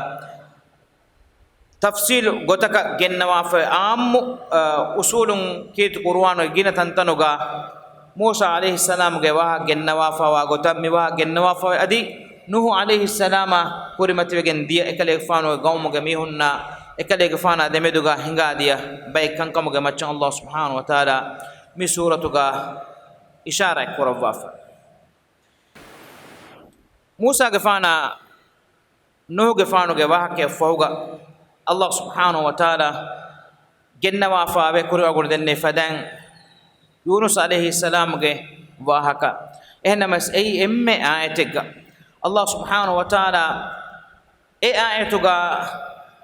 ތަފްސީލު ގޮތަކަށް ގެންނަވާފައި އާއްމު، އަ، އުސޫލުން ކީރިތި ޤުރުއާނުގެ ގިނަ ތަންތަނުގަ މޫސާ ޢަލައިހިއްސަލާމުގެ ވާހަކަ ގެންނަވާފަވާ ގޮތަށް މި ވާހަކަ ގެންނަވާފަވާ އަދި ނޫޙު ޢަލައިހިއްސަލާމާ ކުރިމަތިވެގެން ދިޔަ އެކަލޭގެފާނުގެ ޤައުމުގެ މީހުންނާ އެކަލޭގެފާނާ ދެމެދުގަ ހިނގާދިޔަ ބައެއް ކަންކަމުގެ މައްޗަށް ﷲ ސުބްޙާނަހޫ ވަތަޢާލާ މި ސޫރަތުގަ އިޝާރާތް ކުރައްވާފަ. މޫސާގެފާނާ ނޫޙުގެފާނުގެ ވާހަކައަށްފަހުގަ ﷲ ސުބްޙާނަހޫ ވަތަޢާލާ ގެންނަވާފައިވޭ ކުރިއަށް ދެންނެވި ފަދައިން ޔޫނުސް ޢަލައިހިއްސަލާމުގެ ވާހަކަ. އެހެންނަމަވެސް އެއީ އެންމެ އާޔަތެއްގަ ﷲ ސުބްޙާނަހޫ ވަތަޢާލާ އެ އާޔަތުގަ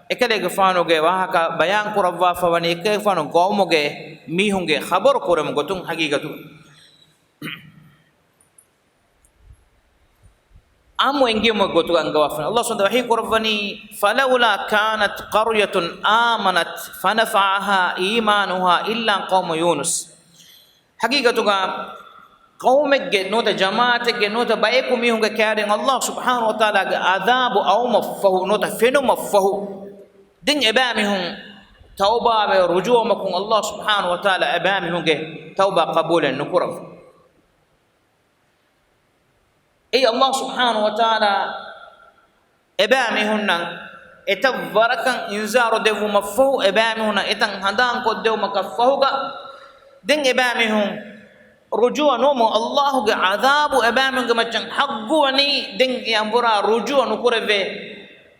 އެކަލޭގެފާނުގެ ވާހަކަ ބަޔާން ކުރައްވާފަ ވަނީ އެކަލޭގެފާނު ޤައުމުގެ މީހުންގެ ޚަބަރު ކުރުމުގެ ގޮތުން ހަގީގަތުގަ. އާއްމު އެންގެވުމުގެ ގޮތުގަ އަންގަވާފަ ވަނީ. ﷲ ސުބްޙާނަހޫ ވަތަޢާލާ ވަޙީ ކުރައްވަނީ، فلولا كانت قرية آمنت فنفعها إيمانها إلا قوم يونس. ހަގީގަތުގަ ޤައުމެއްގެ ނުވަތަ ޖަމާޢަތެއްގެ ނުވަތަ ބަޔަކު މީހުންގެ ކައިރިން ﷲ ސުބްޙާނަހޫ ވަތަޢާލާގެ ޢަޛާބު އައުމަށްފަހު ނުވަތަ ފެނުމަށްފަހު ދެން އެބައިމީހުން ތައުބާވެ ރުޖޫޢަވުމަކުން ﷲ ސުބްޙާނަހޫ ވަތަޢާލާ އެބައިމީހުންގެ ތައުބާ ޤަބޫލެއް ނުކުރައްވަ. އެއީ ﷲ ސުބްޙާނަހޫ ވަތަޢާލާ އެބައިމީހުންނަށް އެތައް ވަރަކަށް އިންޒާރު ދެއްވުމަށްފަހު، އެބައިމީހުންނަށް އެތަން ހަނދާން ކޮށްދެވުމަކަށްފަހުގަ، ދެން އެބައިމީހުން ރުޖޫޢަ ނުވުމުން ﷲގެ ޢަޛާބު އެބައިމީހުންގެ މައްޗަށް ޙައްޤުވަނީ، ދެން އެ އަނބުރާ ރުޖޫޢަ ނުކުރެވޭ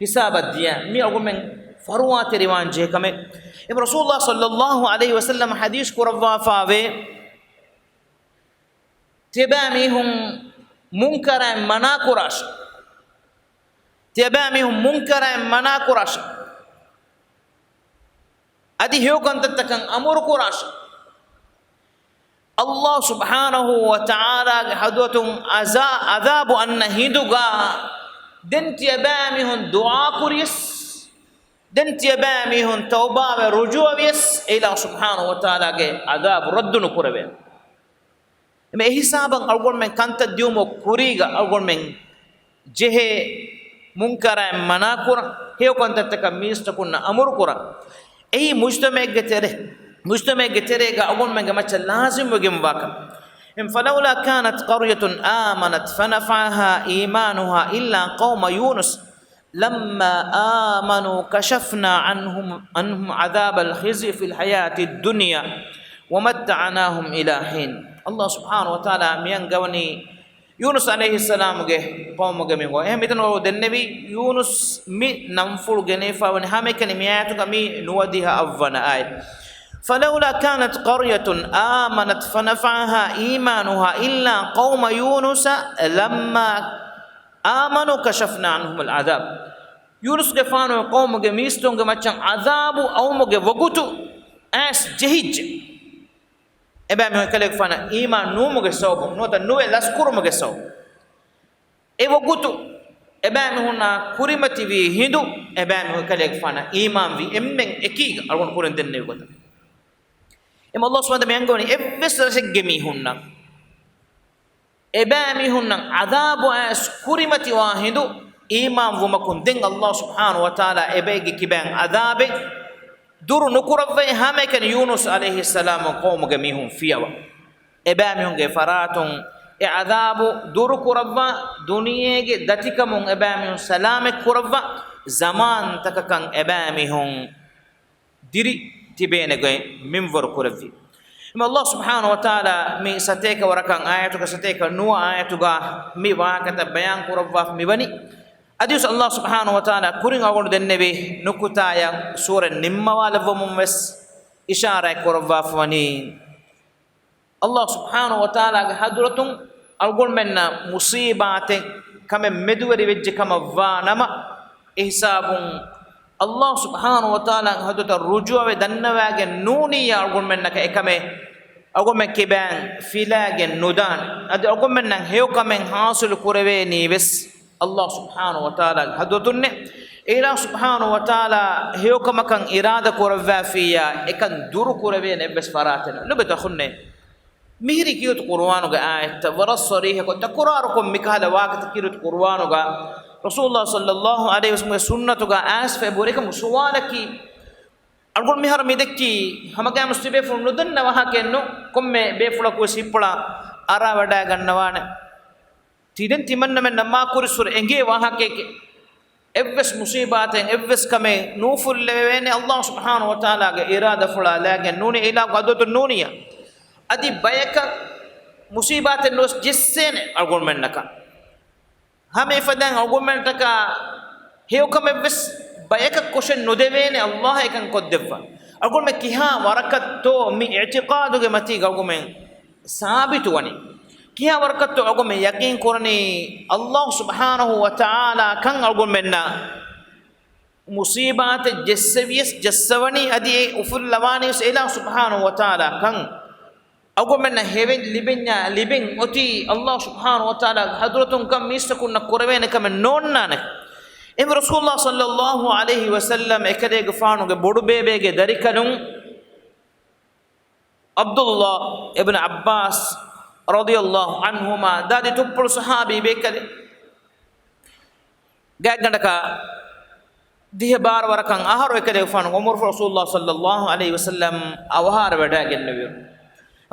ހިސާބަށް ދިޔަ. މި އަޅުގަނޑުމެން ފަރުވާތެރިވާން ޖެހޭ ކަމެއް. އެ ރަސޫލުﷲ ޞައްލައްލާހު ޢަލައިހި ވަސައްލަމަ ޙަދީޘް ކުރައްވާފަވޭ. ތިޔަބައިމީހުން މުންކަރައިން މަނާކުރާށޭ. ތިޔަބައިމީހުން މުންކަރައިން މަނާކުރާށޭ. އަދި ހެޔޮ ކަންތައްތަކަށް އަމުރުކުރާށޭ. ﷲ ސުބްޙާނަހޫ ވަތަޢާލާގެ ޙަޟްރަތުން ޢަޛާ-، ޢަޛާބު އަންނަ ހިނދުގަ ދެން ތިޔަބައިމީހުން ދުޢާކުރިޔަސް، ދެން ތިޔަބައިމީހުން ތައުބާވެ ރުޖޫޢަވިޔަސް، އެ ﷲ ސުބްޙާނަހޫ ވަތަޢާލާގެ ޢަޛާބު ރައްދު ނުކުރެވޭނެ. އެމެ އެހިސާބަށް އަޅުގަނޑުމެން ކަންތައް ދިޔުމުގެ ކުރީގަ އަޅުގަނޑުމެން ޖެހޭ މުންކަރައިން މަނާކުރަން، ހެޔޮ ކަންތައްތަކަށް މީސްތަކުންނަށް އަމުރުކުރަން. އެއީ މުޖްތަމަޢެއްގެ ތެރޭ، މުޖްތަމަޢެއްގެ ތެރޭގަ އަޅުގަނޑުމެންގެ މައްޗަށް ލާޒިމްވެގެންވާ ކަމެއް. އެމް، فلولا كانت قرية آمنت فنفعها إيمانها إلا قوم يونس لما آمنوا كشفنا عنهم، عنهم عذاب الخزي في الحياة الدنيا ومتعناهم إلى حين. ﷲ ސުބްޙާނަހޫ ވަތަޢާލާ މި އަންގަވަނީ ޔޫނުސް ޢަލައިހިއްސަލާމުގެ ޤައުމުގެ މީހުން. އެހެން މިތަނު ދެންނެވި ޔޫނުސް މި ނަންފުޅު ގެނެވިފަ ވަނީ ހަމައެކަނި މި އާޔަތުގަ މީ ނުވަދިހަ އަށްވަނަ އާޔަތް. فلولا كانت قرية آمنت فنفعها إيمانها إلا قوم يونس لما آمنوا كشفنا عنهم العذاب. ޔޫނުސްގެފާނު ޤައުމުގެ މީސްތުންގެ މައްޗަށް ޢަޛާބު އައުމުގެ ވަގުތު އައިސް ޖެހިއްޖެ. އެބައިމީހުން އެކަލޭގެފާނަށް އީމާން ނުވުމުގެ ސަބަބުން ނުވަތަ ނުވެ ލަސްކުރުމުގެ ސަބަބުން. އެ ވަގުތު އެބައިމީހުންނާ ކުރިމަތިވީ ހިނދު އެބައިމީހުން އެކަލޭގެފާނަށް އީމާންވި އެންމެން އެކީގަ އަޅުގަނޑު ކުރިން ދެންނެވި ގޮތަށް. އެމަ ﷲ ސުބްޙާނަހޫ ވަތަޢާލާ މި އަންގަވަނީ އެއްވެސް ރަށެއްގެ މީހުންނަށް އެބައިމީހުންނަށް ޢަޛާބު އައިސް ކުރިމަތިވާ ހިނދު އީމާން ވުމަކުން ދެން ﷲ ސުބްޙާނަހޫ ވަތަޢާލާ އެބައެއްގެ ކިބައިން ޢަޛާބެއް ދުރު ނުކުރައްވައި ހަމައެކަނި ޔޫނުސް ޢަލައިހިއްސަލާމު ޤައުމުގެ މީހުން ފިޔަވަ. އެބައިމީހުންގެ ފަރާތުން އެ ޢަޛާބު ދުރު ކުރައްވާ، ދުނިޔޭގެ ދަތިކަމުން އެބައިމީހުން ސަލާމަތް ކުރައްވާ، ޒަމާންތަކަކަށް އެބައިމީހުން ދިރި ތިބޭނެ ގޮތް މިންވަރު ކުރެއްވި. އެމަ ﷲ ސުބްޙާނަހޫ ވަތަޢާލާ މި ސަތޭކަ ވަރަކަށް އާޔަތުގެ ސަތޭކަ ނުވަ އާޔަތުގަ މި ވާހަކަތައް ބަޔާން ކުރައްވާފަ މިވަނީ. އަދިވެސް ﷲ ސުބްޙާނަހޫ ވަތަޢާލާ ކުރިން އަޅުގަނޑު ދެންނެވި ނުކުތާޔަށް ސޫރަތް ނިންމަވާލައްވަމުން ވެސް އިޝާރާތް ކުރައްވާފަ ވަނީ. ﷲ ސުބްޙާނަހޫ ވަތަޢާލާގެ ޙަޟްރަތުން އަޅުގަނޑުމެންނަށް މުޞީބާތެއް ކަމެއް މެދުވެރި ވެއްޖެ ކަމަށް ވާ ނަމަ، އެ ހިސާބުން ﷲ ސުބްޙާނަހޫ ވަތަޢާލާގެ ޙަޟްރަތަށް ރުޖޫޢަވެ ދަންނަވައިގެން ނޫނިއްޔާ އަޅުގަނޑުމެންނަކަށް އެކަމެއް އަޅުގަނޑުމެން ކިބައިން ފިލާގެން ނުދާނެ. އަދި އަޅުގަނޑުމެންނަށް ހެޔޮ ކަމެއް ޙާޞިލު ކުރެވޭނީ ވެސް ﷲ ސުބްޙާނަހޫ ވަތަޢާލާގެ ޙަޟްރަތުންނޭ. އެ އިލާހު ސުބްޙާނަހޫ ވަތަޢާލާ ހެޔޮ ކަމަކަށް އިރާދަ ކުރައްވާފިއްޔާ، އެކަން ދުރު ކުރެވޭނެ އެއްވެސް ފަރާތެއް ނެތް. ލޮބުވެތި އަޚުންނޭ، މިހިރީ ކީރިތި ޤުރުއާނުގެ އާޔަތްތައް ވަރަށް ޞަރީޙަކޮށް ތަކުރާރުކޮށް މިކަހަލަ ވާހަކަތައް ކީރިތި ޤުރުއާނުގަ ރަސޫލުﷲ ޞައްލަﷲ ޢަލައިހި ވަސައްލަމްގެ ސުންނަތުގަ އައިސްފައި ބުރިކަމު ސުވާލަކީ، އަޅުގަނޑު މިހާރު މި ދެއްކީ ހަމަގައިމުވެސް ތިބޭފުޅުން ނުދަންނަ ވާހަކައެއްނު، ކޮންމެ ބޭފުޅަކު ވެސް ހިތްޕުޅާ އަރާވަޑައިގަންނަވާނެ. ތިދެން ތިމަންނަމެން ނަމާ ކުރިއްސުރެ އެނގޭ ވާހަކައެކޭ. އެއްވެސް މުސީބާތެއް، އެއްވެސް ކަމެއް ނޫފުއްލެވޭނެ ﷲ ސުބްޙާނަހޫ ވަތަޢާލާގެ އިރާދަފުޅާ ލާގެން ނޫނީ، އިލާހުގެ ޤަދުރަތުން ނޫނިއްޔާ. އަދި ބަޔަކަށް މުސީބާތެއް ނުވެސް ޖެއްސޭނެ އަޅުގަނޑުމެންނަކަށް. ހަމަ އެފަދައިން އަޅުގަނޑުމެންނަކަށް ހެޔޮކަމެއްވެސް ބަޔަކަށް ކޮށެއް ނުދެވޭނެ ﷲ އެކަން ކޮށްދެއްވާ. އަޅުގަނޑުމެން ކިހާ ވަރަކަށްތޯ މި އިޢްތިޤާދުގެ މަތީގަ އަޅުގަނޑުމެން ސާބިތުވަނީ؟ ކިހާ ވަރަކަށްތޯ އަޅުގަނޑުމެން ޔަޤީން ކުރަނީ ﷲ ސުބްޙާނަހޫ ވަތަޢާލާ ކަން އަޅުގަނޑުމެންނަށް މުސީބާތެއް ޖެއްސެވިޔަސް ޖައްސަވަނީ، އަދި އެ އުފުއްލަވާނީވެސް އިލާހު ސުބްޙާނަހޫ ވަތަޢާލާ ކަން. އަޅުގަނޑުމެންނަށް ހެވެން ލިބެންޏާ ލިބެން އޮތީ ﷲ ސުބްޙާނަހޫ ވަތަޢާލާގެ ޙަޟްރަތުން ކަން މީސްތަކުންނަށް ކުރެވޭނެ ކަމެއް ނޯންނާނެ. އެހެން ރަސޫލުﷲ ޞައްލަﷲ ޢަލައިހި ވަސައްލަމް އެކަލޭގެފާނުގެ ބޮޑުބޭބޭގެ ދަރިކަލުން ޢަބްދުﷲ އިބްނު ޢައްބާސް ރަޟިޔަﷲ ޢަންހުމާ ދާދި ތުއްޕުޅު ޞަޙާބީ ބޭކަލެއް. ގާތްގަނޑަކަށް ދިހަ ބާރަ ވަރަކަށް އަހަރު އެކަލޭގެފާނުގެ ޢުމުރު ރަސޫލުﷲ ޞައްލަﷲ ޢަލައިހި ވަސައްލަމް އަވަހާރަވެޑައިގެންނެވިއިރު،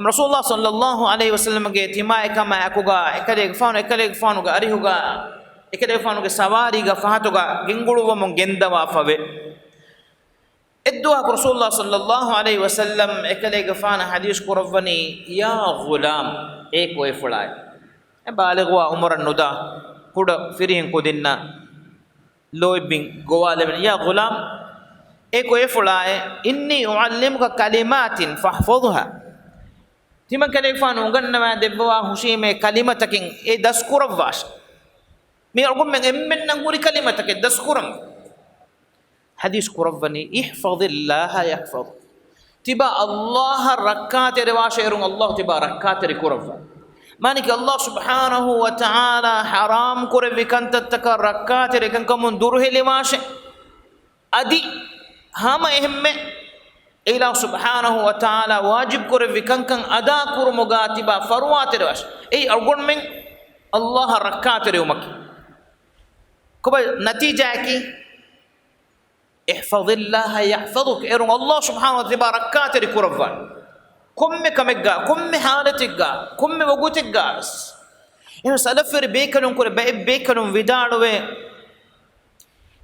ރަސޫލުﷲ ޞައްލަﷲ ޢަލައިހި ވަސައްލަމްގެ ތިމާއެއް ކަމާ އެކުގަ އެކަލޭގެފާނު އެކަލޭގެފާނުގެ އަރިހުގަ އެކަލޭގެފާނުގެ ސަވާރީގަ ފަހަތުގަ ގެންގުޅުއްވަމުން ގެންދަވާފަވޭ. އެއްދުވަހަކު ރަސޫލުﷲ ޞައްލަﷲ ޢަލައިހި ވަސައްލަމް އެކަލޭގެފާނަށް ޙަދީޘް ކުރައްވަނީ، "يا غلام، އޭ ކޮއެފުޅާއޭ." އެ ބާލިޣުވާ ޢުމުރަށް ނުދާ ކުޑަ ފިރިހެން ކުދިންނަށް ލޯތްބިން ގޮވާލެވެނީ، "يا غلام، އޭ ކޮއެފުޅާއޭ، إني أعلمك كلمات فاحفظها." ތިމަން ކަލޭގެފާނު އުނގަންނަވާ ދެއްވަވާ ހުށީމޭ ކަލިމަތަކެއް އޭ ދަސްކުރައްވާށޭ. މީ އަޅުގަނޑުމެން އެންމެންނަށް ހުރި ކަލިމަތަކެއް ދަސްކުރަން. ޙަދީޘް ކުރައްވަނީ، "احفظ الله يحفظك." ތިބާ ﷲ އަށް ރައްކާތެރިވާށޭ، އޭރުން ﷲ ތިބާ ރައްކާތެރި ކުރައްވާ. މާނައަކީ ﷲ ސުބްޙާނަހޫ ވަތަޢާލާ ޙަރާމް ކުރެއްވި ކަންތައްތަކަށް ރައްކާތެރި ކަންކަމުން ދުރުހެލިވާށޭ. އަދި ހަމަ އެހެންމެ އެ އިލާހު ސުބްޙާނަހޫ ވަތަޢާލާ ވާޖިބް ކުރެއްވި ކަންކަން އަދާ ކުރުމުގަ ތިބާ ފަރުވާތެރިވާށޭ. އެއީ އަޅުގަނޑުމެން ﷲ އަށް ރައްކާތެރިވުމަކީ. ކޮބާ ނަތީޖާއަކީ؟ احفظ الله يحفظك. އޭރުން ﷲ ސުބްޙާނަހޫ ވަތަޢާލާ ތިބާ ރައްކާތެރި ކުރައްވާނެ. ކޮންމެ ކަމެއްގަ، ކޮންމެ ޙާލަތެއްގަ، ކޮންމެ ވަގުތެއްގަ ވެސް. އެހެން ސަލަފްވެރި ބޭކަލުން ކުރެ ބައެއް ބޭކަލުން ވިދާޅުވޭ،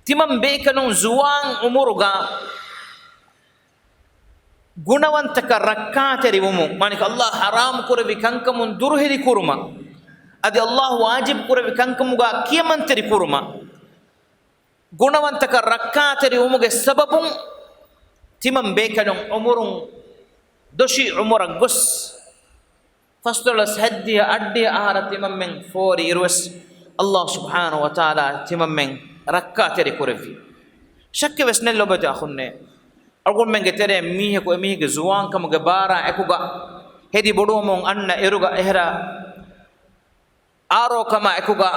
ތިމަން ބޭކަލުން ޒުވާން އުމުރުގަ ގުނަވަންތަކަށް ރައްކާތެރިވުމުން، މާނައަކީ ﷲ ޙަރާމް ކުރެއްވި ކަންކަމުން ދުރުހެލި ކުރުމަށް، އަދި ﷲ ވާޖިބް ކުރެއްވި ކަންކަމުގަ ކިޔަމަންތެރި ކުރުމަށް، ގުނަވަންތަކަށް ރައްކާތެރިވުމުގެ ސަބަބުން ތިމަން ބޭކަލުން އުމުރުން ދޮށީ އުމުރަށް ގޮސް، ފަސްދޮޅަސް ހަތްދިހަ އަށްޑިހަ އަހަރަށް ތިމަންމެން ފޯރި އިރުވެސް، ﷲ ސުބްޙާނަހޫ ވަތަޢާލާ ތިމަންމެން ރައްކާތެރި ކުރެއްވި. ޝައްކެއް ވެސް ނެތް ލޮބުވެތި އަޚުންނޭ. އަޅުގަނޑުމެންގެ ތެރެއިން މީހަކު އެމީހެއްގެ ޒުވާންކަމުގެ ބާރާ އެކުގަ ހެދި ބޮޑުވަމުން އަންނަ އިރުގަ އެހެރަ އާރޯކަމާ އެކުގަ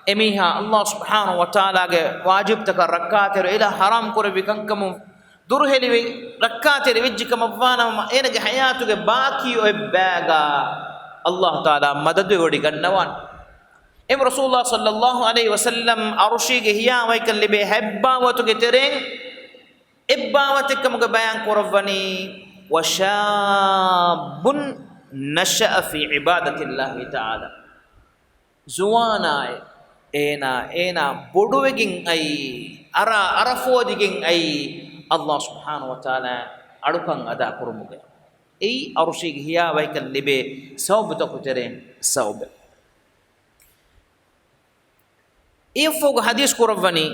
އެމީހާ ﷲ ސުބްޙާނަހޫ ވަތަޢާލާގެ ވާޖިބްތަކަށް ރައްކާތެރި، އިލާހު ޙަރާމް ކުރެއްވި ކަންކަމުން ދުރުހެލިވެ، ރައްކާތެރި ވެއްޖެ ކަމަށްވާނަމަ، އޭނަގެ ޙަޔާތުގެ ބާކީ އޮތް ބައިގަ ﷲ ތަޢާލާ މަދަދުވެވޮޑިގަންނަވާނެ. އެހެން ރަސޫލުﷲ ޞައްލަﷲ ޢަލައިހި ވަސައްލަމް ޢަރުޝީގެ ހިޔާވަހިކަން ލިބޭ ހަތް ބާވަތުގެ ތެރެއިން އެއް ބާވަތެއްކަމުގަ ބަޔާން ކުރައްވަނީ، "وشاب نشأ في عبادة الله تعالى." ޒުވާނާއެއް، އޭނާ، އޭނާ ބޮޑުވެގެން އައީ، އަރާ، އަރަފޯދިގެން އައީ، ﷲ ސުބްޙާނަހޫ ވަތަޢާލާ އަޅުކަން އަދާ ކުރުމުގަ. އެއީ ޢަރުޝީގެ ހިޔާވަހިކަން ލިބޭ ސަބަބުތަކުގެ ތެރެއިން ސަބަބެއް. އެއަށްފަހުގަ ޙަދީޘް ކުރައްވަނީ،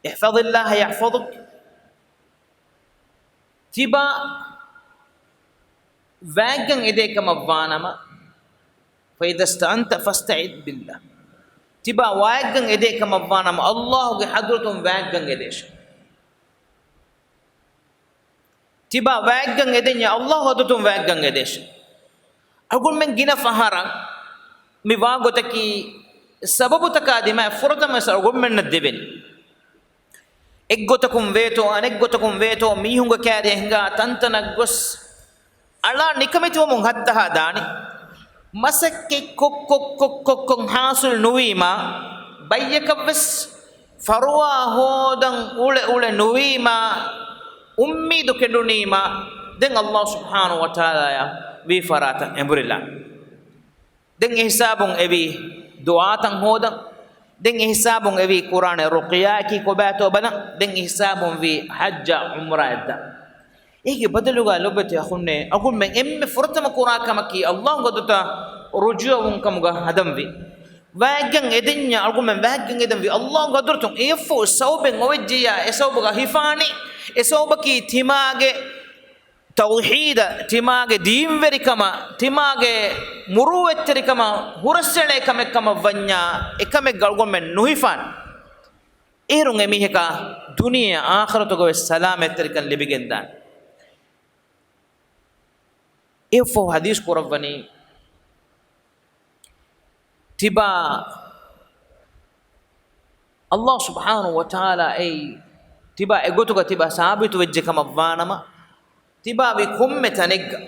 احفظ الله يحفظك. ތިބާ ވާތްގަން އެދޭ ކަމަށްވާނަމަ، فإذا استعنت فاستعذ بالله. ތިބާ ވާތްގަން އެދޭ ކަމަށްވާނަމަ، ﷲ ގެ ޙަޟްރަތުން ވާތްގަން އެދޭށޭ. ތިބާ ވާތްގަން އެދެންޏާ ﷲ ގެ ޙަޟްރަތުން ވާތްގަން އެދޭށޭ. އަޅުގަނޑުމެން ގިނަ ފަހަރަށް މި ވާގޮތަކީ ސަބަބުތަކާ ދިމާއި ފުރަތަމަ ވެސް އަޅުގަނޑުމެންނަށް ދެވެނީ. އެއްގޮތަކުން ވޭތޯ، އަނެއްގޮތަކުން ވޭތޯ، މީހުންގެ ކައިރިއަށް ހިނގާ ތަންތަނަށް ގޮސް، އަޅާ ނިކަމެތިވަމުން ހައްތަހާ ދާނީ. މަސައްކަތް ކޮށް، ކޮށް، ކޮށް، ކޮށް، ކޮށް ހާސިލް ނުވީމާ، ބައްޔަކަށްވެސް ފަރުވާ ހޯދަން އުޅެ، އުޅެ ނުވީމާ، އުއްމީދު ކެނޑުނީމާ، ދެން ﷲ ސުބްޙާނަހޫ ވަތަޢާލާއާ ވީ ފަރާތަށް އެނބުރިލާނެ. ދެން އެ ހިސާބުން އެވީ ދުޢާތައް ހޯދަން. ދެން އެ ހިސާބުން އެވީ ކުރާނެ ރުޤިޔާއަކީ ކޮބާތޯ ބަލަން. ދެން އެ ހިސާބުން ވީ ޙައްޖާ ޢުމްރާއަށް ދާން. އޭގެ ބަދަލުގަ ލޮބުވެތި އަޚުންނޭ، އަޅުގަނޑުމެން އެންމެ ފުރަތަމަ ކުރާ ކަމަކީ ﷲ ގަދުރަތަށް ރުޖޫޢަވުން ކަމުގަ ހަދަންވީ. ވައިގެން އެދެންޏާ އަޅުގަނޑުމެން ވައިގެން އެދަންވީ ﷲ ގަދުރަތުން. އެއަށްފަހު ސަބަބެއް އޮވެއްޖެޔާ، އެ ސަބަބުގަ ހިފާނީ، އެ ސަބަބަކީ ތިމާގެ ތައުޙީދަށް، ތިމާގެ ދީންވެރިކަމަށް، ތިމާގެ މުރޫއަތްތެރިކަމަށް ހުރަސްއެޅޭ ކަމެއް ކަމަށް ވަންޏާ، އެކަމެއްގަ އަޅުގަނޑުމެން ނުހިފާނެ. އޭރުން އެމީހަކާ ދުނިޔެ އާޚިރަތުގަވެސް ސަލާމަތްތެރިކަން ލިބިގެންދާނެ. އެއަށްފަހު ޙަދީޘް ކުރައްވަނީ، ތިބާ ﷲ ސުބްޙާނަހޫ ވަތަޢާލާ އެއީ ތިބާ އެގޮތުގަ ތިބާ ސާބިތުވެއްޖެ ކަމަށް ވާނަމަ، ތިބާ ވީ ކޮންމެ ތަނެއްގަ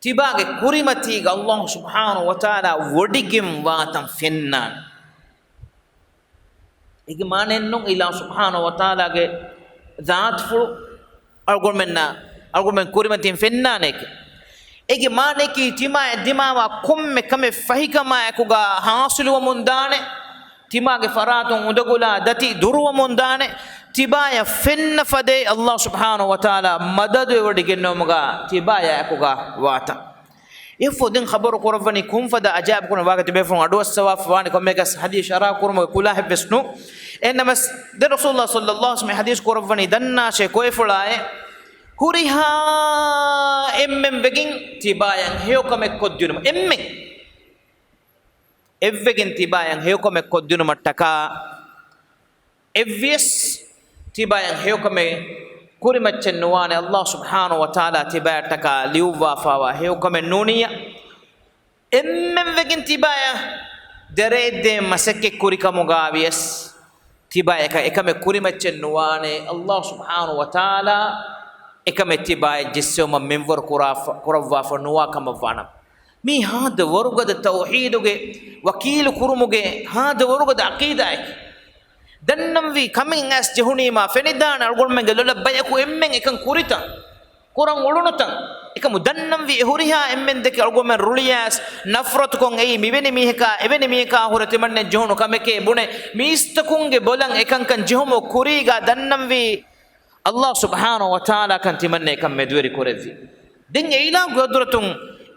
ތިބާގެ ކުރިމަތީގަ ﷲ ސުބްޙާނަހޫ ވަތަޢާލާ ވޮޑިގެން ވާތަން ފެންނާނެ. އޭގެ މާނައެއްނޫން އިލާހު ސުބްޙާނަހޫ ވަތަޢާލާގެ ޒާތުފުޅު އަޅުގަނޑުމެންނަށް، އަޅުގަނޑުމެން ކުރިމަތިން ފެންނާނެކޭ. އޭގެ މާނައަކީ ތިމާއަށް ދިމާވާ ކޮންމެ ކަމެއް ފަހިކަމާއެކުގަ ހާސިލުވަމުން ދާނެ. ތިމާގެ ފަރާތުން އުނދަގުލާ ދަތި ދުރުވަމުން ދާނެ. ތިބާޔަށް ފެންނަ ފަދައިން ﷲ ސުބްޙާނަހޫ ވަތަޢާލާ މަދަދު އެވޮޑިގެންނެވުމުގަ ތިބާޔާއެކުގަ ވާތަން. އެއަށްފަހު ދެން ޚަބަރު ކުރައްވަނީ ކޮންފަދަ އަޖާއިބުކުރުން ވާގެ ތިބޭފުޅުން އަޑުއައްސަވާފަ ވާނެ ކޮންމެއަކަސް ޙަދީޘް ޝަރަޙަ ކުރުމުގެ ކުލާހެއްވެސް ނޫން. އެހެންނަމަވެސް ދެން ރަސޫލުﷲ ޞައްލަﷲ ޢަލައިހި ވަސައްލަމަ ޙަދީޘް ކުރައްވަނީ ދަންނާށޭ ކޮއެފުޅާއޭ، ހުރިހާ އެންމެން ވެގެން ތިބާޔަށް ހެޔޮކަމެއް ކޮށްދިނުމަށް. އެންމެން އެއްވެގެން ތިބާޔަށް ހެޔޮކަމެއް ކޮށްދިނުމަށްޓަކާ، އެއްވިޔަސް ތިބާޔަށް ހެޔޮކަމެއް ކުރިމައްޗެއް ނުވާނެ، ﷲ ސުބްޙާނަހޫ ވަތަޢާލާ ތިބާޔަށްޓަކާ ލިޔުއްވާފައިވާ ހެޔޮކަމެއް ނޫނިއްޔާ. އެންމެން ވެގެން ތިބާޔަށް ދެރައެއްދޭން މަސައްކަތް ކުރިކަމުގައިވިޔަސް، ތިބާޔަކަށް އެކަމެއް ކުރިމައްޗެއް ނުވާނެ، ﷲ ސުބްޙާނަހޫ ވަތަޢާލާ އެކަމެއް ތިބާޔަށް ޖެއްސެވުމަށް މިންވަރު ކުރާފަ، ކުރައްވާފަ ނުވާ ކަމަށްވާނަމަ. މީ ހާދަ ވަރުގަދަ ތައުޙީދުގެ ވަކީލު ކުރުމުގެ ހާދަ ވަރުގަދަ ޢަޤީދާއެކޭ. ދަންނަންވީ ކަމެއް އައިސް ޖެހުނީމާ ފެނިދާނެ އަޅުގަނޑުމެންގެ ލޮލަށް ބަޔަކު އެންމެން އެކަން ކުރިތަން، ކުރަން އުޅުނުތަން. އެކަމު ދަންނަންވީ އެ ހުރިހާ އެންމެން ދެކެ އަޅުގަނޑުމެން ރުޅިއައިސް ނަފްރަތުކޮށް އެއީ މިވެނި މީހަކާ، އެވެނި މީހަކާ ހުރެ ތިމަންނެ ޖެހުނު ކަމެކޭ ބުނެ، މީސްތަކުންގެ ބޮލަށް އެކަންކަން ޖެހުމުގެ ކުރީގާ ދަންނަންވީ ﷲ ސުބްޙާނަހޫ ވަތަޢާލާ ކަން ތިމަންނައަކަށް މެދުވެރި ކުރެއްވި. ދެން އެ އިލާހުގެ ޤުދުރަތުން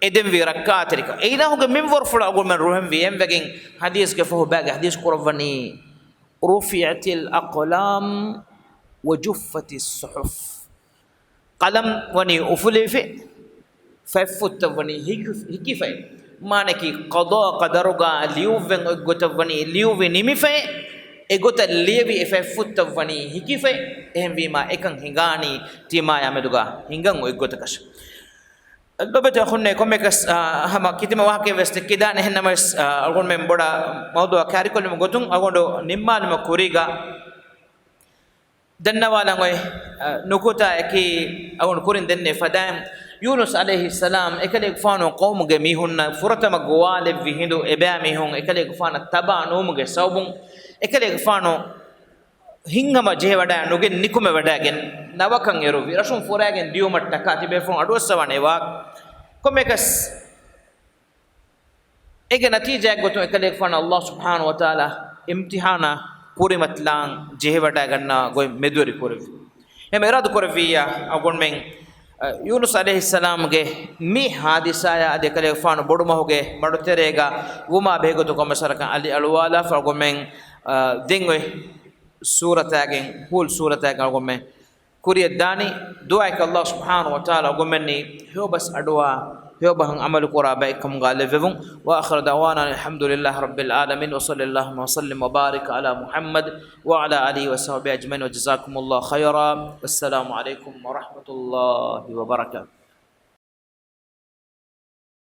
އެދެންވީ ރައްކާތެރިކަން. އެ އިލާހުގެ މިންވަރުފުޅަށް އަޅުގަނޑުމެން ރުހެންވީ. އެންވެގެން ޙަދީޘްގެ ފަހު ބައިގެ ޙަދީޘް ކުރައްވަނީ، رفعت الأقلام وجفت الصحف. ޤަލަމް ވަނީ އުފުލިފައި، ފަތްފުށްތައް ވަނީ ހިކި، ހިކިފައި. މާނައަކީ ޤަޟާ ޤަދަރުގާ ލިޔުއްވެން އޮތްގޮތަށް ވަނީ ލިޔުއްވި ނިމިފައި، އެގޮތަށް ލިޔެވި އެ ފަތްފުށްތައް ވަނީ ހިކިފައި. އެހެންވީމާ އެކަން ހިނގާނީ ތިމާޔާ މެދުގާ ހިނގަން އޮތްގޮތަކަށް. ލޮބެތި އަޚުންނޭ ކޮންމެކަސް، އާ، ހަމަ ކިތަންމެ ވާހަކައެއް ވެސް ދެއްކިދާނެ. އެހެންނަމަވެސް، އާ، އަޅުގަނޑުމެން ބޮޑަށް މައުޟޫޢަށް ކާރިކޮށްލުމުގެ ގޮތުން އަޅުގަނޑު ނިންމާލުމަށް ކުރީގާ ދަންނަވާލަން އޮތް، އަ، ނުކުތާއަކީ، އަޅުގަނޑު ކުރިން ދެންނެވި ފަދައިން، ޔޫނުސް ޢަލައިހިއްސަލާމް އެކަލޭގެފާނު ޤައުމުގެ މީހުންނަށް ފުރަތަމަ ގޮވާލެއްވި ހިނދު އެބައިމީހުން އެކަލޭގެފާނަށް ތަބާ ނުވުމުގެ ސަބަބުން، އެކަލޭގެފާނު ހިތްހަމަ ޖެހިވަޑައި ނުގެން ނިކުމެވަޑައިގެން ނަވަކަން އެރުވި. ރަށުން ފުރައިގެން ދިޔުމަށްޓަކާ ތިބޭފުޅުން އަޑުއައްސަވާނެ ވާ ކޮންމެކަސް އޭގެ ނަތީޖާއެއްގޮތުން އެކަލޭގެފާނަށް ﷲ ސުބްޙާނަހޫ ވަތަޢާލާ އިމްތިޙާނާ ކުރިމަތިލާން ޖެހިވަޑައިގަންނަވާ ގޮތް މެދުވެރި ކުރެއްވި. އެހެން އިރާދަ ކުރެއްވިއްޔާ އަޅުގަނޑުމެން، އަ، ޔޫނުސް ޢަލައިހިއްސަލާމްގެ މި ޙާދިސާޔާ އަދި އެކަލޭގެފާނު ބޮޑުމަހުގެ މަޑުތެރޭގަ ވުމާ ބެހޭގޮތުން ކޮންމެސް ވަރަކަށް އަލިއަޅުވާލާފަ އަޅުގަނޑުމެން، އަ، ދެން އޮތް ސޫރަތާގެން، ހޫލް ސޫރަތާގެން އަޅުގަނޑުމެން ކުރިޔަށްދާނީ. ދުޢާއަކީ ﷲ ސުބްޙާނަހޫ ވަތަޢާލާ އަޅުގަނޑުމެންނީ ހެޔޮބަސް އަޑުއައި، ހެޔޮބަހަށް ޢަމަލުކުރާ ބައެއްކަމުގަ ލެއްވެވުން. وآخر دعوانا أن الحمد لله رب العالمين وصل اللهم وسلم وبارك على محمد وعلى آله وصحبه أجمعين وجزاكم الله خيرا. والسلام عليكم ورحمة الله وبركاته.